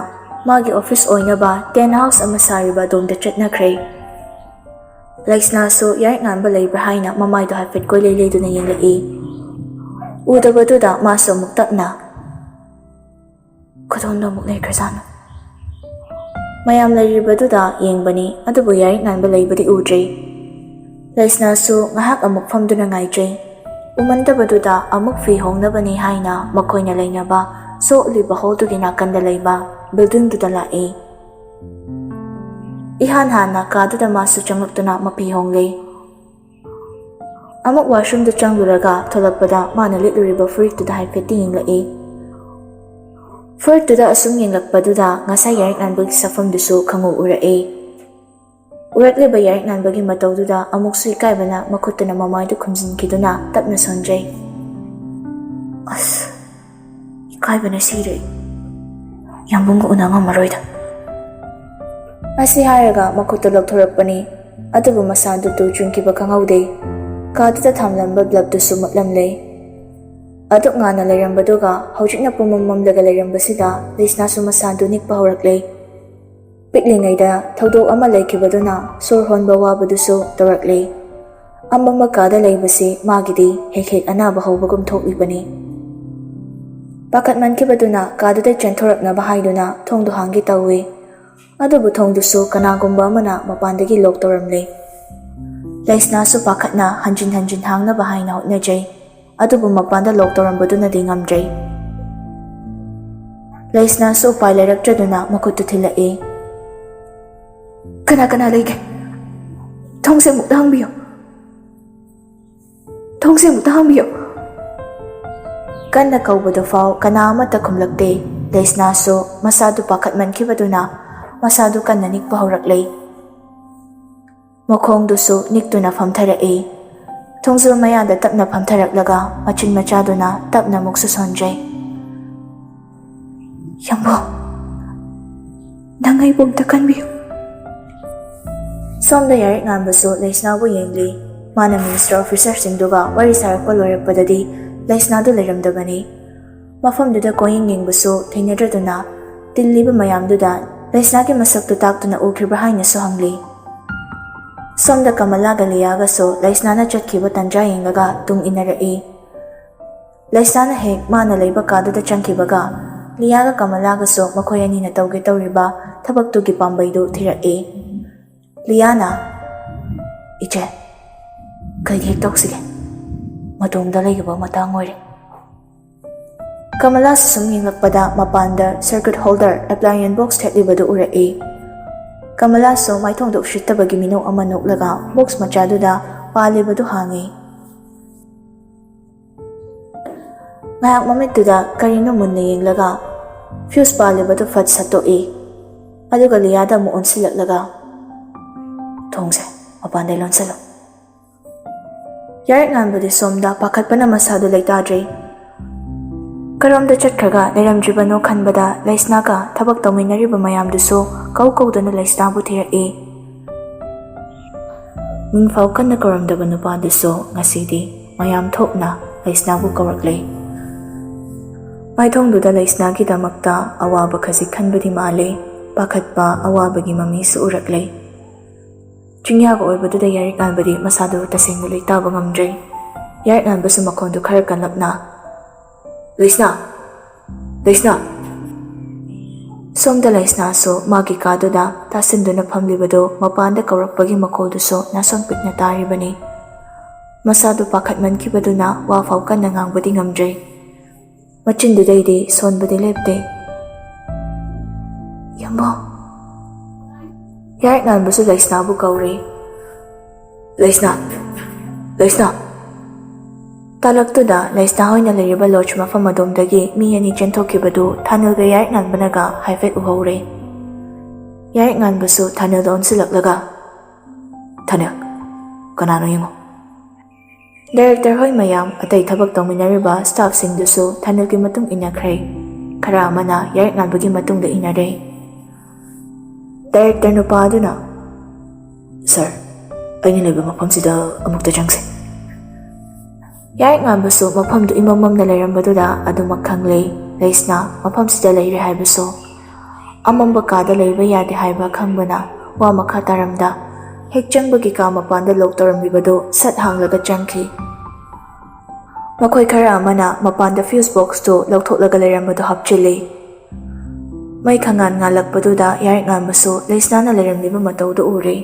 ꯃꯥꯒꯤ ꯑꯣꯐꯤꯁ ꯑꯣꯏꯅꯕ ꯇꯦꯟ ꯍꯥꯎꯁ ꯑꯃ ꯁꯥꯔꯤꯕ ꯑꯗꯣꯝꯗ ꯆꯠꯅꯈ꯭ꯔꯦ꯫ ꯂꯩꯁꯅꯥꯁꯨ ꯌꯥꯏꯔꯤꯛ ꯉꯥꯟꯕ ꯂꯩꯕ꯭ꯔꯥ ꯍꯥꯏꯅ ꯃꯃꯥꯏꯗꯣ ꯍꯥꯏꯐꯦꯠ ꯀꯣꯏꯂꯩ ꯂꯩꯗꯨꯅ ꯌꯦꯡꯂꯛꯏ꯫ ꯎꯗꯕꯗꯨꯗ ꯃꯥꯁꯨ ꯑꯃꯨꯛ ꯇꯞꯅ ꯀꯗꯣꯝꯗ ꯑꯃꯨꯛ ꯂꯩꯈ꯭ꯔꯖꯥꯠꯅꯣ? ꯃꯌꯥꯝ ꯂꯩꯔꯤꯕꯗꯨꯗ ꯌꯦꯡꯕꯅꯤ, ꯑꯗꯨꯕꯨ ꯌꯥꯏꯔꯤꯛ ꯉꯥꯟꯕ ꯂꯩꯕꯗꯤ ꯎꯗ꯭ꯔꯦ꯫ ꯂꯩꯁꯅꯥꯁꯨ ꯉꯥꯏꯍꯥꯛ ꯑꯃꯨꯛ ꯐꯝꯗꯨꯅ ꯉꯥꯏꯖꯩ꯫ ꯎꯃꯟꯗꯕꯗꯨꯗ ꯑꯃꯨꯛ ꯐꯤ ꯍꯣꯡꯅꯕꯅꯤ ꯍꯥꯏꯅ ꯃꯈꯣꯏꯅ ꯂꯩꯅꯕ ꯁꯣꯛꯂꯤꯕ ꯍꯣꯜꯗꯨꯒꯤ ꯅꯥꯀꯟꯗ ꯂꯩꯕ ꯕꯤꯜꯗꯤꯡꯗꯨꯗ ꯂꯥꯛꯏ꯫ ꯏꯍꯥꯟ ꯍꯥꯟꯅ ꯀꯥꯗꯨꯗ ꯃꯥꯁꯨ ꯆꯪꯂꯛꯇꯨꯅ ꯃꯐꯤ ꯍꯣꯡꯂꯦ꯫ ꯑꯃꯨꯛ ꯋꯥꯁꯔꯨꯝꯗ ꯆꯪꯂꯨꯔꯒ ꯊꯣꯛꯂꯛꯄꯗ ꯃꯥꯅ ꯂꯤꯠꯂꯨꯔꯤꯕ ꯐꯨꯔꯤꯠꯇꯨꯗ ꯍꯥꯏꯐꯦꯠꯇꯤ ꯌꯦꯡꯂꯛꯏ꯫ ꯐꯨꯔꯤꯠꯇꯨꯗ ꯑꯁꯨꯝ ꯌꯦꯡꯂꯛꯄꯗꯨꯗ ꯉꯁꯥꯏ ꯌꯥꯏꯔꯤꯛ ꯉꯥꯟꯕꯒꯤ ꯁꯛꯐꯝꯗꯨꯁꯨ ꯈꯪꯎ ꯎꯔꯛꯏ꯫ ꯎꯔꯛꯂꯤꯕ ꯌꯥꯏꯔꯤꯛ ꯉꯥꯟꯕꯒꯤ ꯃꯇꯧꯗꯨꯗ ꯑꯃꯨꯛꯁꯨ ꯏꯀꯥꯏꯕꯅ ꯃꯈꯨꯠꯇꯨꯅ ꯃꯃꯥꯏꯗꯨ ꯈꯨꯝꯖꯤꯟꯈꯤꯗꯨꯅ ꯇꯞꯅ ꯁꯣꯟꯖꯩ꯫ "ꯑꯁ, ꯏꯀꯥꯏꯕꯅ ꯁꯤꯔꯦ꯫ ꯌꯥꯝꯕꯨꯡꯒ ꯎꯅ ꯉꯝꯃꯔꯣꯏꯗ꯫" ꯑꯁꯤ ꯍꯥꯏꯔꯒ ꯃꯈꯨꯠꯇꯨ ꯂꯧꯊꯣꯔꯛꯄꯅꯤ, ꯑꯗꯨꯕꯨ ꯃꯁꯥꯗꯨ ꯇꯨ ꯆꯨꯡꯈꯤꯕ ꯈꯪꯍꯧꯗꯦ꯫ ꯀꯥꯗꯨꯗ ꯊꯥꯜꯂꯝꯕ ꯕ꯭ꯂꯕꯇꯨꯁꯨ ꯃꯨꯠꯂꯝꯂꯦ꯫ ꯑꯗꯨꯛ ꯉꯥꯟꯅ ꯂꯩꯔꯝꯕꯗꯨꯒ ꯍꯧꯖꯤꯛꯅ ꯄꯨꯝꯃꯝ ꯃꯝꯂꯒ ꯂꯩꯔꯝꯕꯁꯤꯗ ꯂꯩꯁꯅꯥꯁꯨ ꯃꯁꯥꯗꯨ ꯅꯤꯛꯄ ꯍꯧꯔꯛꯂꯦ꯫ ꯄꯤꯛꯂꯤꯉꯩꯗ ꯊꯧꯗꯣꯛ ꯑꯃ ꯂꯩꯈꯤꯕꯗꯨꯅ ꯁꯣꯔ ꯍꯣꯟꯕ ꯋꯥꯕꯗꯨꯁꯨ ꯇꯧꯔꯛꯂꯦ꯫ ꯑꯃꯝꯕ ꯀꯥꯗ ꯂꯩꯕꯁꯤ ꯃꯥꯒꯤꯗꯤ ꯍꯦꯛ ꯍꯦꯛ ꯑꯅꯥꯕ ꯍꯧꯕꯒꯨꯝ ꯊꯣꯛꯂꯤꯕꯅꯤ꯫ ꯄꯥꯈꯠꯃꯟꯈꯤꯕꯗꯨꯅ ꯀꯥꯗꯨꯗꯩ ꯆꯦꯟꯊꯣꯔꯛꯅꯕ ꯍꯥꯏꯗꯨꯅ ꯊꯣꯡꯗꯨ ꯍꯥꯡꯒꯦ ꯇꯧꯏ꯫ ꯑꯗꯨꯕꯨ ꯊꯣꯡꯗꯨꯁꯨ ꯀꯅꯥꯒꯨꯝꯕ ꯑꯃꯅ ꯃꯄꯥꯟꯗꯒꯤ ꯂꯣꯛ ꯇꯧꯔꯝꯂꯦ꯫ ꯂꯩꯁꯅꯥꯁꯨ ꯄꯥꯈꯠꯅ ꯍꯟꯖꯤꯟ ꯍꯟꯖꯤꯟ ꯍꯥꯡꯅꯕ ꯍꯥꯏꯅ ꯍꯣꯠꯅꯖꯩ꯫ ꯑꯗꯨꯕꯨ ꯃꯄꯥꯟꯗ ꯂꯣꯛ ꯇꯧꯔꯝꯕꯗꯨꯅꯗꯤ ꯉꯝꯗ꯭ꯔꯦ꯫ ꯂꯩꯁꯅꯥꯁꯨ ꯎꯄꯥꯏ ꯂꯩꯔꯛꯇ꯭ꯔꯗꯨꯅ ꯃꯈꯨꯠꯇꯨ ꯊꯤꯜꯂꯛꯏ꯫ "ꯀꯅꯥ ꯀꯅꯥ ꯂꯩꯒꯦ? ꯊꯣꯡꯁꯦ ꯑꯃꯨꯛꯇ ꯍꯥꯡꯕꯤꯌꯨ꯫ ꯊꯣꯡꯁꯦ ꯑꯃꯨꯛꯇ ꯍꯥꯡꯕꯤꯌꯨ꯫" ꯀꯟꯅ ꯀꯧꯕꯗꯨ ꯐꯥꯎ ꯀꯅꯥ ꯑꯃꯠꯇ ꯈꯨꯝꯂꯛꯇꯦ꯫ ꯂꯩꯁꯅꯥꯁꯨ ꯃꯁꯥꯗꯨ ꯄꯥꯈꯠꯃꯟꯈꯤꯕꯗꯨꯅ ꯃꯁꯥꯗꯨ ꯀꯟꯅ ꯅꯤꯛꯄ ꯍꯧꯔꯛꯂꯦ꯫ ꯃꯈꯣꯡꯗꯨꯁꯨ ꯅꯤꯛꯇꯨꯅ ꯐꯝꯊꯔꯛꯏ꯫ ꯊꯣꯡꯖꯤꯜ ꯃꯌꯥꯗ ꯇꯞꯅ ꯐꯝꯊꯔꯛꯂꯒ ꯃꯆꯤꯟ ꯃꯆꯥꯗꯨꯅ ꯇꯞꯅ ꯑꯃꯨꯛꯁꯨ ꯁꯣꯟꯖꯩ꯫ "ꯌꯥꯝꯕꯨꯡ, ꯅꯪ ꯑꯩꯕꯨ ꯑꯝꯇ ꯀꯟꯕꯤꯌꯨ꯫" ꯁꯣꯝꯗ ꯌꯥꯏꯔꯤꯛ ꯉꯥꯟꯕꯁꯨ ꯂꯩꯁꯅꯥꯕꯨ ꯌꯦꯡꯂꯤ꯫ ꯃꯥꯅ ꯃꯤꯅꯤꯁꯇꯔ ꯑꯣꯐꯤꯁꯔꯁꯤꯡꯗꯨꯒ ꯋꯥꯔꯤ ꯁꯥꯔꯛꯄ ꯂꯣꯏꯔꯛꯄꯗꯗꯤ ꯂꯩꯁꯅꯥꯗꯨ ꯂꯩꯔꯝꯗꯕꯅꯤ꯫ ꯃꯐꯝꯗꯨꯗ ꯀꯣꯏꯌꯦꯡ ꯌꯦꯡꯕꯁꯨ ꯊꯦꯡꯅꯗ꯭ꯔꯗꯨꯅ ꯇꯤꯜꯂꯤꯕ ꯃꯌꯥꯝꯗꯨꯗ ꯂꯩꯁꯅꯥꯒꯤ ꯃꯁꯛꯇꯨ ꯇꯥꯛꯇꯨꯅ ꯎꯈ꯭ꯔꯤꯕ꯭ꯔꯥ ꯍꯥꯏꯅꯁꯨ ꯍꯪꯂꯤ꯫ ꯁꯣꯝꯗ ꯀꯃꯂꯥꯒ ꯂꯤꯌꯥꯒꯁꯨ ꯂꯩꯁꯅꯥꯅ ꯆꯠꯈꯤꯕ ꯇꯟꯖꯥ ꯌꯦꯡꯂꯒ ꯇꯨꯡ ꯏꯟꯅꯔꯛꯏ꯫ ꯂꯩꯁꯅꯥꯅ ꯍꯦꯛ ꯃꯥꯅ ꯂꯩꯕ ꯀꯥꯗꯨꯗ ꯆꯪꯈꯤꯕꯒ ꯂꯤꯌꯥꯒ ꯀꯃꯂꯥꯒꯁꯨ ꯃꯈꯣꯏ ꯑꯅꯤꯅ ꯇꯧꯒꯦ ꯇꯧꯔꯤꯕ ꯊꯕꯛꯇꯨꯒꯤ ꯄꯥꯝꯕꯩꯗꯨ ꯊꯤꯔꯛꯏ꯫ ꯂꯤꯌꯥꯅ, "ꯏꯆꯦ, ꯀꯩ ꯍꯦꯛ ꯇꯧꯁꯤꯒꯦ? ꯃꯇꯣꯝꯗ ꯂꯩꯒꯗꯕ ꯃꯇꯥꯡ ꯑꯣꯏꯔꯦ꯫" ꯀꯃꯂꯥꯁꯨ ꯁꯨꯝ ꯌꯦꯡꯂꯛꯄꯗ ꯃꯄꯥꯟꯗ ꯁꯔꯀ꯭ꯌꯨꯠ ꯍꯣꯜꯗꯔ ꯑꯦꯄ꯭ꯂꯥꯏꯌꯦꯟꯁ ꯕꯣꯛꯁ ꯊꯦꯠꯂꯤꯕꯗꯨ ꯎꯔꯛꯏ꯫ ꯀꯃꯂꯥꯁꯨ ꯃꯥꯏꯊꯣꯡꯗ ꯎꯁꯤꯠꯇꯕꯒꯤ ꯃꯤꯅꯣꯛ ꯑꯃ ꯅꯣꯛꯂꯒ ꯕꯣꯛꯁ ꯃꯆꯥꯗꯨꯗ ꯄꯥꯜꯂꯤꯕꯗꯨ ꯍꯥꯡꯉꯤ꯫ ꯉꯥꯏꯍꯥꯛ ꯃꯃꯤꯠꯇꯨꯗ ꯀꯔꯤꯅꯣ ꯃꯨꯟꯅ ꯌꯦꯡꯂꯒ ꯐ꯭ꯌꯨꯁ ꯄꯥꯜꯂꯤꯕꯗꯨ ꯐꯠ ꯁꯠꯇꯣꯛꯏ꯫ ꯑꯗꯨꯒ ꯂꯤꯌꯥꯗ ꯑꯃꯨꯛ ꯑꯣꯟꯁꯤꯜꯂꯛꯂꯒ, "ꯊꯣꯡꯁꯦ ꯃꯄꯥꯟꯗꯩ ꯂꯣꯟꯁꯤꯜꯂꯨ꯫" ꯌꯥꯔꯛ ꯉꯥꯟꯕꯗꯤ ꯁꯣꯝꯗ ꯄꯥꯈꯠꯄꯅ ꯃꯁꯥꯗꯨ ꯂꯩꯇꯥꯗ꯭ꯔꯦ꯫ ꯀꯔꯣꯝꯗ ꯆꯠꯈ꯭ꯔꯒ ꯂꯩꯔꯝꯗ꯭ꯔꯤꯕꯅꯣ ꯈꯟꯕꯗ ꯂꯩꯁꯅꯥꯒ ꯊꯕꯛ ꯇꯧꯃꯤꯟꯅꯔꯤꯕ ꯃꯌꯥꯝꯗꯨꯁꯨ ꯀꯧ ꯀꯧꯗꯅ ꯂꯩꯁꯅꯥꯕꯨ ꯊꯤꯔꯛꯏ꯫ ꯃꯤꯡꯐꯥꯎ ꯀꯟꯅ ꯀꯧꯔꯝꯗꯕ ꯅꯨꯄꯥꯗꯨꯁꯨ ꯉꯁꯤꯗꯤ ꯃꯌꯥꯝ ꯊꯣꯛꯅ ꯂꯩꯁꯅꯥꯕꯨ ꯀꯧꯔꯛꯂꯦ꯫ ꯃꯥꯏꯊꯣꯡꯗꯨꯗ ꯂꯩꯁꯅꯥꯒꯤꯗꯃꯛꯇ ꯑꯋꯥꯕ ꯈꯖꯤꯛ ꯈꯟꯕꯗꯤ ꯃꯥꯜꯂꯦ, ꯄꯥꯈꯠꯄ ꯑꯋꯥꯕꯒꯤ ꯃꯃꯤꯁꯨ ꯎꯔꯛꯂꯦ꯫ ꯆꯤꯡꯌꯥꯒ ꯑꯣꯏꯕꯗꯨꯗ ꯌꯥꯔꯤꯛ ꯉꯥꯟꯕꯗꯤ ꯃꯁꯥꯗꯨ ꯇꯁꯦꯡꯅ ꯂꯩꯇꯥꯕ ꯉꯝꯗ꯭ꯔꯦ꯫ ꯌꯥꯔꯤꯛ ꯉꯥꯟꯕꯁꯨ ꯃꯈꯣꯟꯗꯨ ꯈꯔ ꯀꯜꯂꯞꯅ, "ꯂꯩꯁꯅꯥ! ꯂꯩꯁꯅꯥ!" ꯁꯣꯝꯗ ꯂꯩꯁꯅꯥꯁꯨ ꯃꯥꯒꯤ ꯀꯥꯗꯨꯗ ꯇꯥꯁꯤꯟꯗꯨꯅ ꯐꯝꯂꯤꯕꯗꯨ ꯃꯄꯥꯟꯗ ꯀꯧꯔꯛꯄꯒꯤ ꯃꯈꯣꯜꯗꯨꯁꯨ ꯅꯥꯁꯣꯟ ꯄꯤꯛꯅ ꯇꯥꯔꯤꯕꯅꯤ꯫ ꯃꯁꯥꯗꯨ ꯄꯥꯈꯠꯃꯟꯈꯤꯕꯗꯨꯅ ꯋꯥ ꯐꯥꯎ ꯀꯟꯅ ꯉꯥꯡꯕꯗꯤ ꯉꯝꯗ꯭ꯔꯦ꯫ ꯃꯆꯤꯟꯗꯨꯗꯩꯗꯤ ꯁꯣꯟꯕꯗꯤ ꯂꯦꯞꯇꯦ꯫ "ꯌꯥꯝꯕꯣ!" ꯌꯥꯔꯤꯛ ꯉꯥꯟꯕꯁꯨ ꯂꯩꯁꯅꯥꯕꯨ ꯀꯧꯔꯦ꯫ "ꯂꯩꯁꯅꯥ! ꯂꯩꯁꯅꯥ!" ꯇꯥꯂꯛꯇꯨꯗ ꯂꯩꯁꯅꯥ ꯍꯣꯏꯅ ꯂꯩꯔꯤꯕ ꯂꯣꯗꯖ ꯃꯐꯝ ꯑꯗꯣꯝꯗꯒꯤ ꯃꯤ ꯑꯅꯤ ꯆꯦꯟꯊꯣꯛꯈꯤꯕꯗꯨ ꯊꯥꯅꯤꯜꯒ ꯌꯥꯔꯤꯛ ꯉꯥꯟꯕꯅꯒ ꯍꯥꯏꯐꯦꯠ ꯎꯍꯧꯔꯦ꯫ ꯌꯥꯔꯤꯛ ꯉꯥꯟꯕꯁꯨ ꯊꯥꯅꯤꯜꯗ ꯑꯣꯟꯁꯤꯜꯂꯛꯂꯒ, "ꯊꯥꯅꯤꯜ, ꯀꯅꯥꯅꯣ ꯌꯦꯡꯉꯣ꯫" ꯗꯥꯏꯔꯦꯛꯇꯔ ꯍꯣꯏ ꯃꯌꯥꯝ, ꯑꯇꯩ ꯊꯕꯛ ꯇꯧꯃꯤꯟꯅꯔꯤꯕ ꯁ꯭ꯇꯥꯐꯁꯤꯡꯗꯨꯁꯨ ꯊꯥꯅꯤꯜꯒꯤ ꯃꯇꯨꯡ ꯏꯟꯅꯈ꯭ꯔꯦ꯫ ꯈꯔ ꯑꯃꯅ ꯌꯥꯔꯤꯛ ꯉꯥꯟꯕꯒꯤ ꯃꯇꯨꯡꯗ ꯏꯟꯅꯔꯦ꯫ ꯗꯥꯏꯔꯦꯛꯇꯔ ꯅꯨꯄꯥ ꯑꯗꯨꯅ, "ꯁꯥꯔ, ꯑꯩꯅ ꯂꯩꯕ ꯃꯐꯝꯁꯤꯗ ꯑꯃꯨꯛꯇ ꯆꯪꯁꯦ꯫ ꯌꯥꯔꯤꯛ ꯉꯥꯟꯕꯁꯨ ꯃꯐꯝꯗꯨ ꯏꯃꯝ ꯃꯝꯅ ꯂꯩꯔꯝꯕꯗꯨꯗ ꯑꯗꯨꯃꯛ ꯈꯪꯂꯦ꯫ ꯂꯩꯁꯅꯥ ꯃꯐꯝꯁꯤꯗ ꯂꯩꯔꯦ ꯍꯥꯏꯕꯁꯨ꯫ ꯑꯃꯝꯕ ꯀꯥꯗ ꯂꯩꯕ ꯌꯥꯗꯦ ꯍꯥꯏꯕ ꯈꯪꯕꯅ ꯋꯥ ꯃꯈꯥ ꯇꯥꯔꯝꯗ ꯍꯦꯛ ꯆꯪꯕꯒꯤ ꯀꯥ ꯃꯄꯥꯟꯗ ꯂꯣꯛ ꯇꯧꯔꯝꯂꯤꯕꯗꯨ ꯁꯠ ꯍꯥꯡꯂꯒ ꯆꯪꯈꯤ꯫ ꯃꯈꯣꯏ ꯈꯔ ꯑꯃꯅ ꯃꯄꯥꯟꯗ ꯐ꯭ꯌꯨꯁ ꯕꯣꯛꯁꯇꯨ ꯂꯧꯊꯣꯛꯂꯒ ꯂꯩꯔꯝꯕꯗꯨ ꯍꯥꯞꯆꯤꯜꯂꯤ꯫ ꯃꯩ ꯈꯪꯉꯥꯟ ꯉꯥꯜꯂꯛꯄꯗꯨꯗ ꯌꯥꯔꯤꯛ ꯉꯥꯟꯕꯁꯨ ꯂꯩꯁꯅꯥꯅ ꯂꯩꯔꯝꯂꯤꯕ ꯃꯇꯧꯗꯨ ꯎꯔꯦ꯫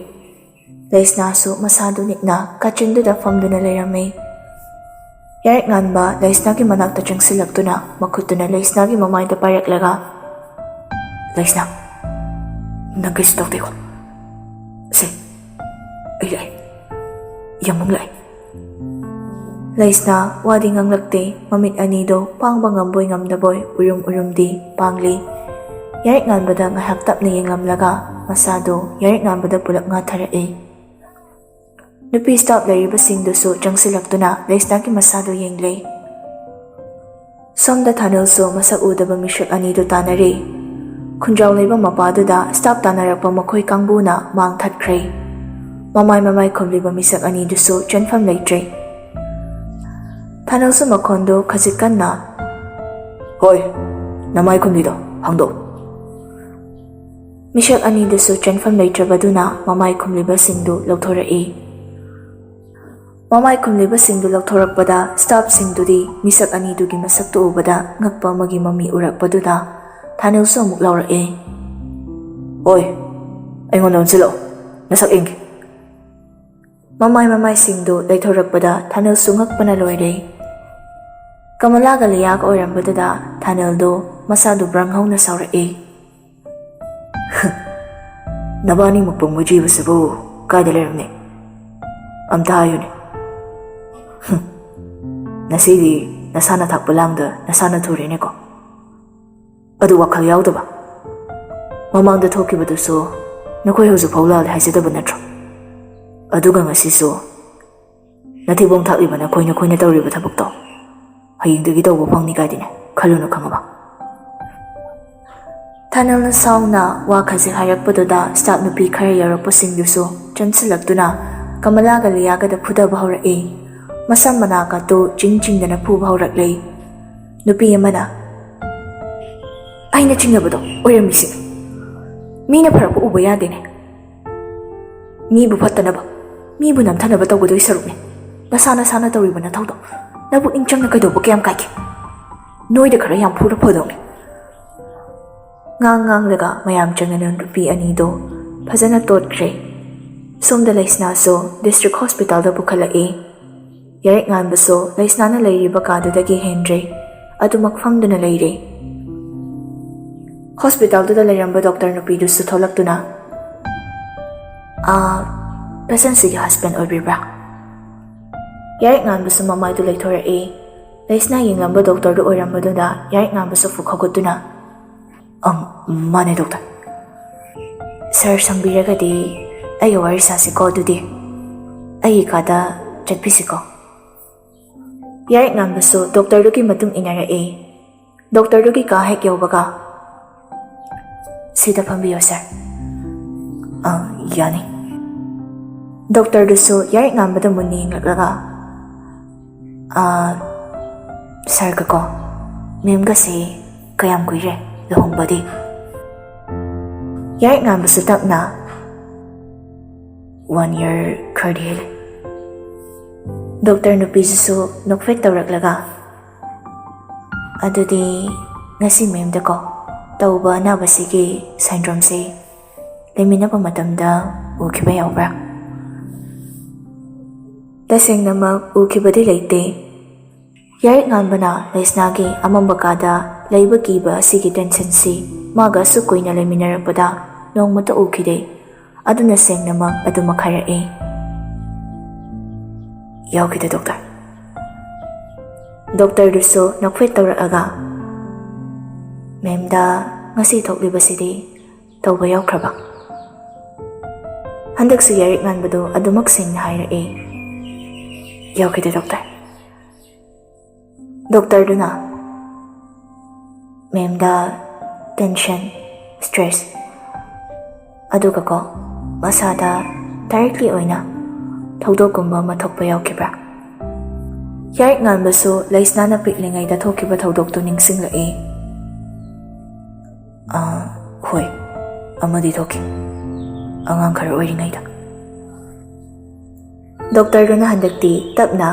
ꯂꯩꯁꯅꯥꯁꯨ ꯃꯁꯥꯗꯨ ꯅꯤꯛꯅ ꯀꯥꯆꯤꯟꯗꯨꯗ ꯐꯝꯗꯨꯅ ꯂꯩꯔꯝꯃꯤ꯫ ꯌꯥꯔꯤꯛ ꯉꯥꯟꯕ ꯂꯩꯁꯅꯥꯒꯤ ꯃꯅꯥꯛꯇ ꯆꯪꯁꯤꯜꯂꯛꯇꯨꯅ ꯃꯈꯨꯠꯇꯨꯅ ꯂꯩꯁꯅꯥꯒꯤ ꯃꯃꯥꯏꯗ ꯄꯥꯏꯔꯛꯂꯒ, "ꯂꯩꯁꯅꯥ, ꯅꯪ ꯀꯩꯁꯨ ꯇꯧꯗꯦꯀꯣ? ꯁꯦ, ꯑꯩ ꯂꯥꯛꯑꯦ꯫ ꯌꯥꯝꯕꯨꯡ ꯂꯥꯛꯑꯦ꯫" ꯂꯩꯁꯅꯥ ꯋꯥꯗꯤ ꯉꯥꯡꯂꯛꯇꯦ꯫ ꯃꯃꯤꯠ ꯑꯅꯤꯗꯣ ꯄꯥꯡꯕ ꯉꯝꯕꯣꯏ ꯉꯝꯗꯕꯣꯏ ꯎꯔꯨꯝ ꯎꯔꯨꯝꯗꯤ ꯄꯥꯡꯂꯤ꯫ ꯌꯥꯔꯤꯛ ꯉꯥꯟꯕꯗ ꯉꯥꯏꯍꯥꯛ ꯇꯞꯅ ꯌꯦꯡꯂꯝꯂꯒ ꯃꯁꯥꯗꯣ ꯌꯥꯔꯤꯛ ꯉꯥꯟꯕꯗ ꯄꯨꯂꯞ ꯉꯥꯊꯔꯛꯏ꯫ ꯅꯨꯄꯤ ꯁ꯭ꯇꯥꯐ ꯂꯩꯔꯤꯕꯁꯤꯡꯗꯨꯁꯨ ꯆꯪꯁꯤꯜꯂꯛꯇꯨꯅ ꯂꯩꯁꯅꯥꯒꯤ ꯃꯁꯥꯗꯨ ꯌꯦꯡꯂꯦ꯫ ꯁꯣꯝꯗ ꯊꯥꯅꯤꯜꯁꯨ ꯃꯁꯛ ꯎꯗꯕ ꯃꯤꯁꯛ ꯑꯅꯤꯗꯨ ꯇꯥꯟꯅꯔꯤ꯫ ꯈꯨꯟꯖꯥꯎ ꯂꯩꯕ ꯃꯄꯥꯗꯨꯗ ꯁ꯭ꯇꯥꯐ ꯇꯥꯟꯅꯔꯛꯄ ꯃꯈꯣꯏ ꯀꯥꯡꯕꯨꯅ ꯃꯥꯡ ꯊꯠꯈ꯭ꯔꯦ꯫ ꯃꯃꯥꯏ ꯃꯃꯥꯏ ꯈꯨꯝꯂꯤꯕ ꯃꯤꯁꯛ ꯑꯅꯤꯗꯨꯁꯨ ꯆꯦꯟꯐꯝ ꯂꯩꯇ꯭ꯔꯦ꯫ ꯊꯥꯅꯤꯜꯁꯨ ꯃꯈꯣꯟꯗꯨ ꯈꯖꯤꯛ ꯀꯟꯅ, "ꯍꯣꯏ, ꯅꯃꯥꯏ ꯈꯨꯝꯂꯤꯗꯣ ꯍꯥꯡꯗꯣꯛꯎ꯫" ꯃꯤꯁꯛ ꯑꯅꯤꯗꯨꯁꯨ ꯆꯦꯟꯐꯝ ꯂꯩꯇ꯭ꯔꯕꯗꯨꯅ ꯃꯃꯥꯏ ꯈꯨꯝꯂꯤꯕꯁꯤꯡꯗꯨ ꯂꯧꯊꯣꯔꯛꯏ꯫ ꯃꯃꯥꯏ ꯈꯨꯝꯂꯤꯕꯁꯤꯡꯗꯨ ꯂꯧꯊꯣꯔꯛꯄꯗ ꯁ꯭ꯇꯥꯐꯁꯤꯡꯗꯨꯗꯤ ꯃꯤꯁꯛ ꯑꯅꯤꯗꯨꯒꯤ ꯃꯁꯛꯇꯨ ꯎꯕꯗ ꯉꯛꯄ ꯑꯃꯒꯤ ꯃꯃꯤ ꯎꯔꯛꯄꯗꯨꯗ ꯊꯥꯅꯤꯜꯁꯨ ꯑꯃꯨꯛ ꯂꯥꯎꯔꯛꯑꯦ꯫ "ꯑꯣꯏ, ꯑꯩꯉꯣꯟꯗ ꯑꯣꯟꯁꯤꯜꯂꯛꯑꯣ, ꯅꯁꯛ ꯌꯦꯡꯒꯦ꯫" ꯃꯃꯥꯏ ꯃꯃꯥꯏꯁꯤꯡꯗꯨ ꯂꯩꯊꯣꯔꯛꯄꯗ ꯊꯥꯅꯤꯜꯁꯨ ꯉꯛꯄꯅ ꯂꯣꯏꯔꯦ꯫ ꯀꯃꯂꯥꯒ ꯂꯤꯌꯥꯒ ꯑꯣꯏꯔꯝꯕꯗꯨꯗ ꯊꯥꯅꯤꯜꯗꯨ ꯃꯁꯥꯗꯨ ꯕ꯭ꯔꯪ ꯍꯧꯅ ꯁꯥꯎꯔꯛꯏ꯫ "ꯅꯕꯥꯅꯤꯃꯛ ꯄꯨꯝꯕ ꯖꯤꯕꯁꯤꯕꯨ ꯀꯥꯏꯗ ꯂꯩꯔꯝꯃꯤ? ꯑꯝꯇ ꯍꯥꯏꯌꯨꯅꯦ꯫" "ꯍꯨꯝ, ꯅꯁꯤꯗꯤ ꯅꯁꯥꯅ ꯊꯥꯛꯄ ꯂꯥꯡꯗ ꯅꯁꯥꯅ ꯊꯨꯔꯦꯅꯦꯀꯣ꯫ ꯑꯗꯨ ꯋꯥꯈꯜ ꯌꯥꯎꯗꯕ꯫ ꯃꯃꯥꯡꯗ ꯊꯣꯛꯈꯤꯕꯗꯨꯁꯨ ꯅꯈꯣꯏ ꯍꯧꯖꯤꯛ ꯐꯥꯎ ꯂꯥꯜꯂꯦ ꯍꯥꯏꯖꯗꯕ ꯅꯠꯇ꯭ꯔꯣ? ꯑꯗꯨꯒ ꯉꯁꯤꯁꯨ ꯅꯊꯤꯕꯣꯡ ꯊꯥꯛꯂꯤꯕ ꯅꯈꯣꯏ ꯅꯈꯣꯏꯅ ꯇꯧꯔꯤꯕ ꯊꯕꯛꯇꯣ ꯍꯌꯦꯡꯗꯒꯤ ꯇꯧꯕ ꯐꯪꯅꯤ ꯀꯥꯏꯗꯤꯅꯦ ꯈꯜꯂꯨꯅꯨ, ꯈꯪꯉꯕ?" ꯊꯥꯅꯤꯜꯅ ꯁꯥꯎꯅ ꯋꯥ ꯈꯖꯤꯛ ꯍꯥꯏꯔꯛꯄꯗꯨꯗ ꯁ꯭ꯇꯥꯐ ꯅꯨꯄꯤ ꯈꯔ ꯌꯥꯎꯔꯛꯄꯁꯤꯡꯗꯨꯁꯨ ꯆꯪꯁꯤꯜꯂꯛꯇꯨꯅ ꯀꯃꯂꯥꯒ ꯂꯤꯌꯥꯒꯗ ꯐꯨꯗꯕ ꯍꯧꯔꯛꯏ꯫ ꯃꯁꯝ ꯃꯅꯥꯒꯗꯨ ꯆꯤꯡ ꯆꯤꯡꯗꯅ ꯐꯨꯕ ꯍꯧꯔꯛꯂꯤ꯫ ꯅꯨꯄꯤ ꯑꯃꯅ, "ꯑꯩꯅ ꯆꯤꯡꯅꯕꯗꯣ ꯑꯣꯏꯔꯝꯃꯤꯁꯦ꯫ ꯃꯤꯅ ꯐꯔꯛꯄ ꯎꯕ ꯌꯥꯗꯦꯅꯦ꯫ ꯃꯤꯕꯨ ꯐꯠꯇꯅꯕ, ꯃꯤꯕꯨ ꯅꯝꯊꯅꯕ ꯇꯧꯒꯗꯣꯏ ꯁꯔꯨꯛꯅꯦ꯫ ꯅꯁꯥ ꯅꯁꯥꯅ ꯇꯧꯔꯤꯕ ꯅꯊꯧꯗꯣ ꯅꯕꯨꯛꯅꯤꯡ ꯆꯪꯅ ꯀꯩꯗꯧꯕ ꯀꯌꯥꯝ ꯀꯥꯏꯒꯦ? ꯅꯣꯏꯗ ꯈꯔ ꯌꯥꯝ ꯐꯨꯔ ꯐꯗꯧꯅꯦ"꯫ ꯉꯥꯡ ꯉꯥꯡꯂꯒ ꯃꯌꯥꯝ ꯆꯪꯗꯅ ꯅꯨꯄꯤ ꯑꯅꯤꯗꯣ ꯐꯖꯅ ꯇꯣꯠꯈ꯭ꯔꯦ꯫ ꯁꯣꯝꯗ ꯂꯩꯁꯅꯥꯁꯨ ꯗꯤꯁꯇ꯭ꯔꯤꯛ ꯍꯣꯁꯄꯤꯇꯥꯜꯗ ꯄꯨꯈꯠꯂꯛꯏ꯫ ꯌꯥꯔꯤꯛ ꯉꯥꯟꯕꯁꯨ ꯂꯩꯁꯅꯥꯅ ꯂꯩꯔꯤꯕ ꯀꯥꯗꯨꯗꯒꯤ ꯍꯦꯟꯗ꯭ꯔꯦ꯫ ꯑꯗꯨꯃꯛ ꯐꯝꯗꯨꯅ ꯂꯩꯔꯦ꯫ ꯍꯣꯁꯄꯤꯇꯥꯜꯗꯨꯗ ꯂꯩꯔꯝꯕ ꯗꯣꯛꯇꯔ ꯅꯨꯄꯤꯗꯨꯁꯨ ꯊꯣꯛꯂꯛꯇꯨꯅ, "ꯑꯥ, ꯄꯦꯁꯦꯟꯁꯤꯒꯤ ꯍꯁꯕꯦꯟ ꯑꯣꯏꯕꯤꯕ꯭ꯔꯥ?" ꯌꯥꯔꯤꯛ ꯉꯥꯟꯕꯁꯨ ꯃꯃꯥꯏꯗꯨ ꯂꯩꯊꯣꯔꯛꯏ꯫ ꯂꯩꯁꯅꯥ ꯌꯦꯡꯂꯝꯕ ꯗꯣꯛꯇꯔꯗꯨ ꯑꯣꯏꯔꯝꯕꯗꯨꯗ ꯌꯥꯔꯤꯛ ꯉꯥꯟꯕꯁꯨ ꯐꯨꯛ ꯍꯧꯒꯠꯇꯨꯅ, "ꯑꯪ, ꯃꯥꯅꯦ ꯗꯣꯛꯇꯔ꯫ ꯁꯥꯔ ꯁꯪꯕꯤꯔꯒꯗꯤ ꯑꯩꯒ ꯋꯥꯔꯤ ꯁꯥꯁꯤꯀꯣ ꯑꯗꯨꯗꯤ꯫ ꯑꯩꯒꯤ ꯀꯥꯗ ꯆꯠꯄꯤꯁꯤꯀꯣ"꯫ ꯌꯥꯔꯤꯛ ꯉꯥꯟꯕꯁꯨ ꯗꯣꯛꯇꯔꯗꯨꯒꯤ ꯃꯇꯨꯡ ꯏꯟꯅꯔꯛꯏ꯫ ꯗꯣꯛꯇꯔꯗꯨꯒꯤ ꯀꯥ ꯍꯦꯛ ꯌꯧꯕꯒ, "ꯁꯤꯗ ꯐꯝꯕꯤꯌꯣ ꯁꯥꯔ"꯫ "ꯑ, ꯌꯥꯅꯤ"꯫ ꯗꯣꯛꯇꯔꯗꯨꯁꯨ ꯌꯥꯔꯤꯛ ꯉꯥꯟꯕꯗ ꯃꯨꯟꯅ ꯌꯦꯡꯂꯛꯂꯒ, "ꯑ, ꯁꯥꯔꯒꯀꯣ ꯃꯦꯝꯒꯁꯤ ꯀꯌꯥꯝ ꯀꯨꯏꯔꯦ ꯂꯨꯍꯣꯡꯕꯗꯤ?" ꯌꯥꯔꯤꯛ ꯉꯥꯟꯕꯁꯨ ꯇꯞꯅ, "ꯋꯥꯟ ꯌꯔ ꯈꯔꯗꯤ ꯍꯦꯜꯂꯦ"꯫ ꯗꯣꯛꯇꯔ ꯅꯨꯄꯤꯁꯤꯁꯨ ꯅꯣꯛꯐꯦꯠ ꯇꯧꯔꯛꯂꯒ, "ꯑꯗꯨꯗꯤ ꯉꯁꯤ ꯃꯦꯝꯗꯀꯣ ꯇꯧꯕ ꯑꯅꯥꯕꯁꯤꯒꯤ ꯁꯥꯏꯟꯗ꯭ꯔꯣꯝꯁꯦ ꯂꯩꯃꯤꯟꯅꯕ ꯃꯇꯝꯗ ꯎꯈꯤꯕ ꯌꯥꯎꯕ꯭ꯔꯥ?" ꯇꯁꯦꯡꯅꯃꯛ ꯎꯈꯤꯕꯗꯤ ꯂꯩꯇꯦ꯫ ꯌꯥꯔꯤꯛ ꯉꯥꯟꯕꯅ ꯂꯩꯁꯅꯥꯒꯤ ꯑꯃꯝꯕ ꯀꯥꯗ ꯂꯩꯕ ꯀꯤꯕ ꯑꯁꯤꯒꯤ ꯇꯦꯟꯁꯟꯁꯤ ꯃꯥꯒ ꯑꯁꯨꯛ ꯀꯨꯏꯅ ꯂꯩꯃꯤꯟꯅꯔꯛꯄꯗ ꯅꯣꯡꯃꯇ ꯎꯈꯤꯗꯦ꯫ ꯑꯗꯨꯅ ꯁꯦꯡꯅꯃꯛ ꯑꯗꯨꯃꯛ ꯍꯥꯏꯔꯛꯏ꯫ "ꯌꯥꯎꯈꯤꯗꯦ ꯗꯣꯛꯇꯔ"꯫ ꯗꯣꯛꯇꯔꯗꯨꯁꯨ ꯅꯣꯛꯐꯦꯠ ꯇꯧꯔꯛꯑꯒ, "ꯃꯦꯝꯗ ꯉꯁꯤ ꯊꯣꯛꯂꯤꯕꯁꯤꯗꯤ ꯇꯧꯕ ꯌꯥꯎꯈ꯭ꯔꯕ?" ꯍꯟꯗꯛꯁꯨ ꯌꯥꯔꯤꯛ ꯉꯥꯟꯕꯗꯨ ꯑꯗꯨꯃꯛ ꯁꯦꯡꯅ ꯍꯥꯏꯔꯛꯏ, "ꯌꯥꯎꯈꯤꯗꯦ ꯗꯣꯛꯇꯔ"꯫ ꯗꯣꯛꯇꯔꯗꯨꯅ, "ꯃꯦꯝꯗ ꯇꯦꯟꯁꯟ, ꯁ꯭ꯇ꯭ꯔꯦꯁ, ꯑꯗꯨꯒꯀꯣ ꯃꯁꯥꯗ ꯗꯥꯏꯔꯦꯛꯂꯤ ꯑꯣꯏꯅ ꯊꯧꯗꯣꯛꯀꯨꯝꯕ ꯑꯃ ꯊꯣꯛꯄ ꯌꯥꯎꯈꯤꯕ꯭ꯔꯥ? ꯌꯥꯏꯔꯤꯛ ꯉꯥꯟꯕꯁꯨ ꯂꯩꯁꯅꯥꯅ ꯄꯤꯛꯂꯤꯉꯩꯗ ꯊꯣꯛꯈꯤꯕ ꯊꯧꯗꯣꯛꯇꯨ ꯅꯤꯡꯁꯤꯡꯂꯛꯏ꯫ "ꯑꯥ, ꯍꯣꯏ, ꯑꯃꯗꯤ ꯊꯣꯛꯈꯤ꯫ ꯑꯉꯥꯡ ꯈꯔ ꯑꯣꯏꯔꯤꯉꯩꯗ꯫" ꯗꯣꯛꯇꯔꯗꯨꯅ ꯍꯟꯗꯛꯇꯤ ꯇꯞꯅ,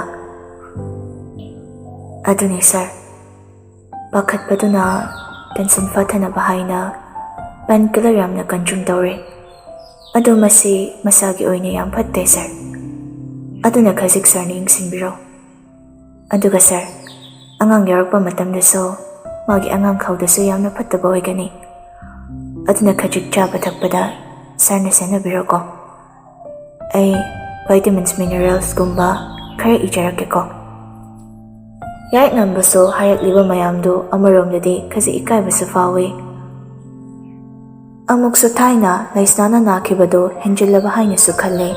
"ꯑꯗꯨꯅꯤ ꯁꯥꯔ, ꯄꯥꯈꯠꯄꯗꯨꯅ ꯇꯦꯟꯁꯟ ꯐꯠꯊꯅꯕ ꯍꯥꯏꯅ ꯄꯦꯟ ꯀꯤꯂꯔ ꯌꯥꯝꯅ ꯀꯟꯖꯨꯝ ꯇꯧꯔꯦ꯫ ꯑꯗꯨ ꯃꯁꯤ ꯃꯁꯥꯒꯤ ꯑꯣꯏꯅ ꯌꯥꯝ ꯐꯠꯇꯦ ꯁꯥꯔ꯫ ꯑꯗꯨꯅ ꯈꯖꯤꯛ ꯁꯥꯔꯅ ꯌꯦꯡꯁꯤꯟꯕꯤꯔꯣ꯫ ꯑꯗꯨꯒ ꯁꯥꯔ, ꯑꯉꯥꯡ ꯌꯥꯎꯔꯛꯄ ꯃꯇꯝꯗꯁꯨ ꯃꯥꯒꯤ ꯑꯉꯥꯡ ꯈꯥꯎꯗꯁꯨ ꯌꯥꯝꯅ ꯐꯠꯇꯕ ꯑꯣꯏꯒꯅꯤ꯫ ꯑꯗꯨꯅ ꯈꯖꯤꯛ ꯆꯥꯕ ꯊꯛꯄꯗ ꯁꯥꯔꯅ ꯁꯦꯟꯅꯕꯤꯔꯣꯀꯣ꯫ ꯑꯩ ꯚꯥꯏꯇꯥꯃꯤꯟꯁ ꯃꯤꯅꯔꯦꯜꯁꯀꯨꯝꯕ ꯈꯔ ꯏꯖꯔꯛꯀꯦꯀꯣ꯫" ꯌꯥꯏꯔꯤꯛ ꯉꯥꯟꯕꯁꯨ ꯍꯥꯏꯔꯛꯂꯤꯕ ꯃꯌꯥꯝꯗꯨ ꯑꯃꯔꯣꯝꯗꯗꯤ ꯈꯖꯤꯛ ꯏꯀꯥꯏꯕꯁꯨ ꯐꯥꯎꯏ꯫ ꯑꯃꯨꯛꯁꯨ ꯊꯥꯏꯅ ꯂꯩꯁꯅꯥꯅ ꯅꯥꯈꯤꯕꯗꯨ ꯍꯦꯟꯖꯤꯜꯂꯕ ꯍꯥꯏꯅꯁꯨ ꯈꯜꯂꯦ꯫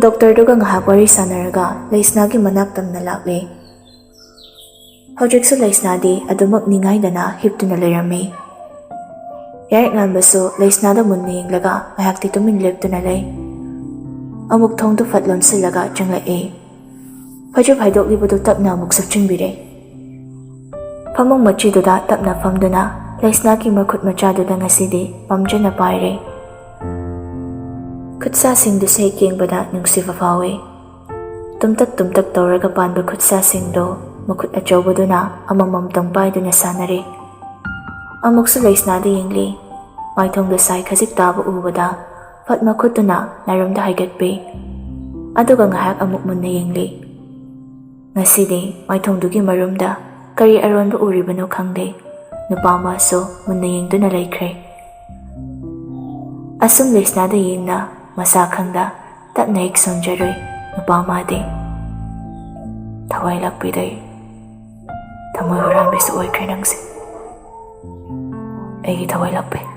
ꯗꯣꯛꯇꯔꯗꯨꯒ ꯉꯥꯏꯍꯥꯛ ꯋꯥꯔꯤ ꯁꯥꯟꯅꯔꯒ ꯂꯩꯁꯅꯥꯒꯤ ꯃꯅꯥꯛ ꯇꯝꯅ ꯂꯥꯛꯂꯦ꯫ ꯍꯧꯖꯤꯛꯁꯨ ꯂꯩꯁꯅꯥꯗꯤ ꯑꯗꯨꯃꯛ ꯅꯤꯡꯉꯥꯏꯗꯅ ꯍꯤꯞꯇꯨꯅ ꯂꯩꯔꯝꯃꯤ꯫ ꯌꯥꯏꯔꯤꯛ ꯉꯥꯟꯕꯁꯨ ꯂꯩꯁꯅꯥꯗ ꯃꯨꯟꯅ ꯌꯦꯡꯂꯒ ꯉꯥꯏꯍꯥꯛꯇꯤ ꯇꯨꯃꯤꯟ ꯂꯦꯞꯇꯨꯅ ꯂꯩ꯫ ꯑꯃꯨꯛ ꯊꯣꯡꯗꯨ ꯐꯠ ꯂꯣꯟꯁꯤꯜꯂꯒ ꯆꯪꯂꯛꯏ꯫ ꯐꯩꯖꯨꯞ ꯍꯥꯏꯗꯣꯛꯂꯤꯕꯗꯨ ꯇꯞꯅ ꯑꯃꯨꯛ ꯁꯨꯞꯆꯤꯟꯕꯤꯔꯦ꯫ ꯐꯃꯨꯡ ꯃꯆꯤꯗꯨꯗ ꯇꯞꯅ ꯐꯝꯗꯨꯅ ꯂꯩꯁꯅꯥꯒꯤ ꯃꯈꯨꯠ ꯃꯆꯥꯗꯨꯗ ꯉꯁꯤꯗꯤ ꯄꯥꯝꯖꯅ ꯄꯥꯏꯔꯦ꯫ ꯈꯨꯠꯁꯥꯁꯤꯡꯗꯨ ꯁꯦꯛ ꯌꯦꯡꯕꯗ ꯅꯨꯡꯁꯤꯕ ꯐꯥꯎꯏ꯫ ꯇꯨꯝꯇꯛ ꯇꯨꯝꯇꯛ ꯇꯧꯔꯒ ꯄꯥꯟꯕ ꯈꯨꯠꯁꯥꯁꯤꯡꯗꯨ ꯃꯈꯨꯠ ꯑꯆꯧꯕꯗꯨꯅ ꯑꯃꯃꯝꯇꯪ ꯄꯥꯏꯗꯨꯅ ꯁꯥꯟꯅꯔꯤ꯫ ꯑꯃꯨꯛꯁꯨ ꯂꯩꯁꯅꯥꯗ ꯌꯦꯡꯂꯤ꯫ ꯃꯥꯏꯊꯣꯡꯗ ꯁꯥꯏ ꯈꯖꯤꯛ ꯇꯥꯕ ꯎꯕꯗ ꯐꯠ ꯃꯈꯨꯠꯇꯨꯅ ꯅꯥꯔꯨꯝꯗ ꯍꯥꯏꯒꯠꯄꯤ꯫ ꯑꯗꯨꯒ ꯉꯥꯏꯍꯥꯛ ꯑꯃꯨꯛ ꯃꯨꯟꯅ ꯌꯦꯡꯂꯤ꯫ ꯉꯁꯤꯗꯤ ꯃꯥꯏꯊꯣꯡꯗꯨꯒꯤ ꯃꯔꯨꯝꯗ ꯀꯔꯤ ꯑꯔꯣꯟꯕ ꯎꯔꯤꯕꯅꯣ ꯈꯪꯗꯦ, ꯅꯨꯄꯥ ꯑꯃꯁꯨ ꯃꯨꯟꯅ ꯌꯦꯡꯗꯨꯅ ꯂꯩꯈ꯭ꯔꯦ꯫ ꯑꯁꯨꯝ ꯂꯩꯁꯅꯥꯗ ꯌꯦꯡꯅ ꯃꯁꯥ ꯈꯪꯗ ꯇꯞꯅ ꯍꯦꯛ ꯁꯣꯟꯖꯔꯨꯏ꯫ ꯅꯨꯄꯥ ꯑꯃꯗꯤ ꯊꯋꯥꯏ ꯂꯥꯛꯄꯤꯗꯩ ꯊꯃꯣꯏ ꯍꯨꯔꯥꯟꯕꯤꯁꯨ ꯑꯣꯏꯈ꯭ꯔꯦ ꯅꯪꯁꯦ꯫ ꯑꯩꯒꯤ ꯊꯋꯥꯏ ꯂꯥꯛꯄꯤ꯫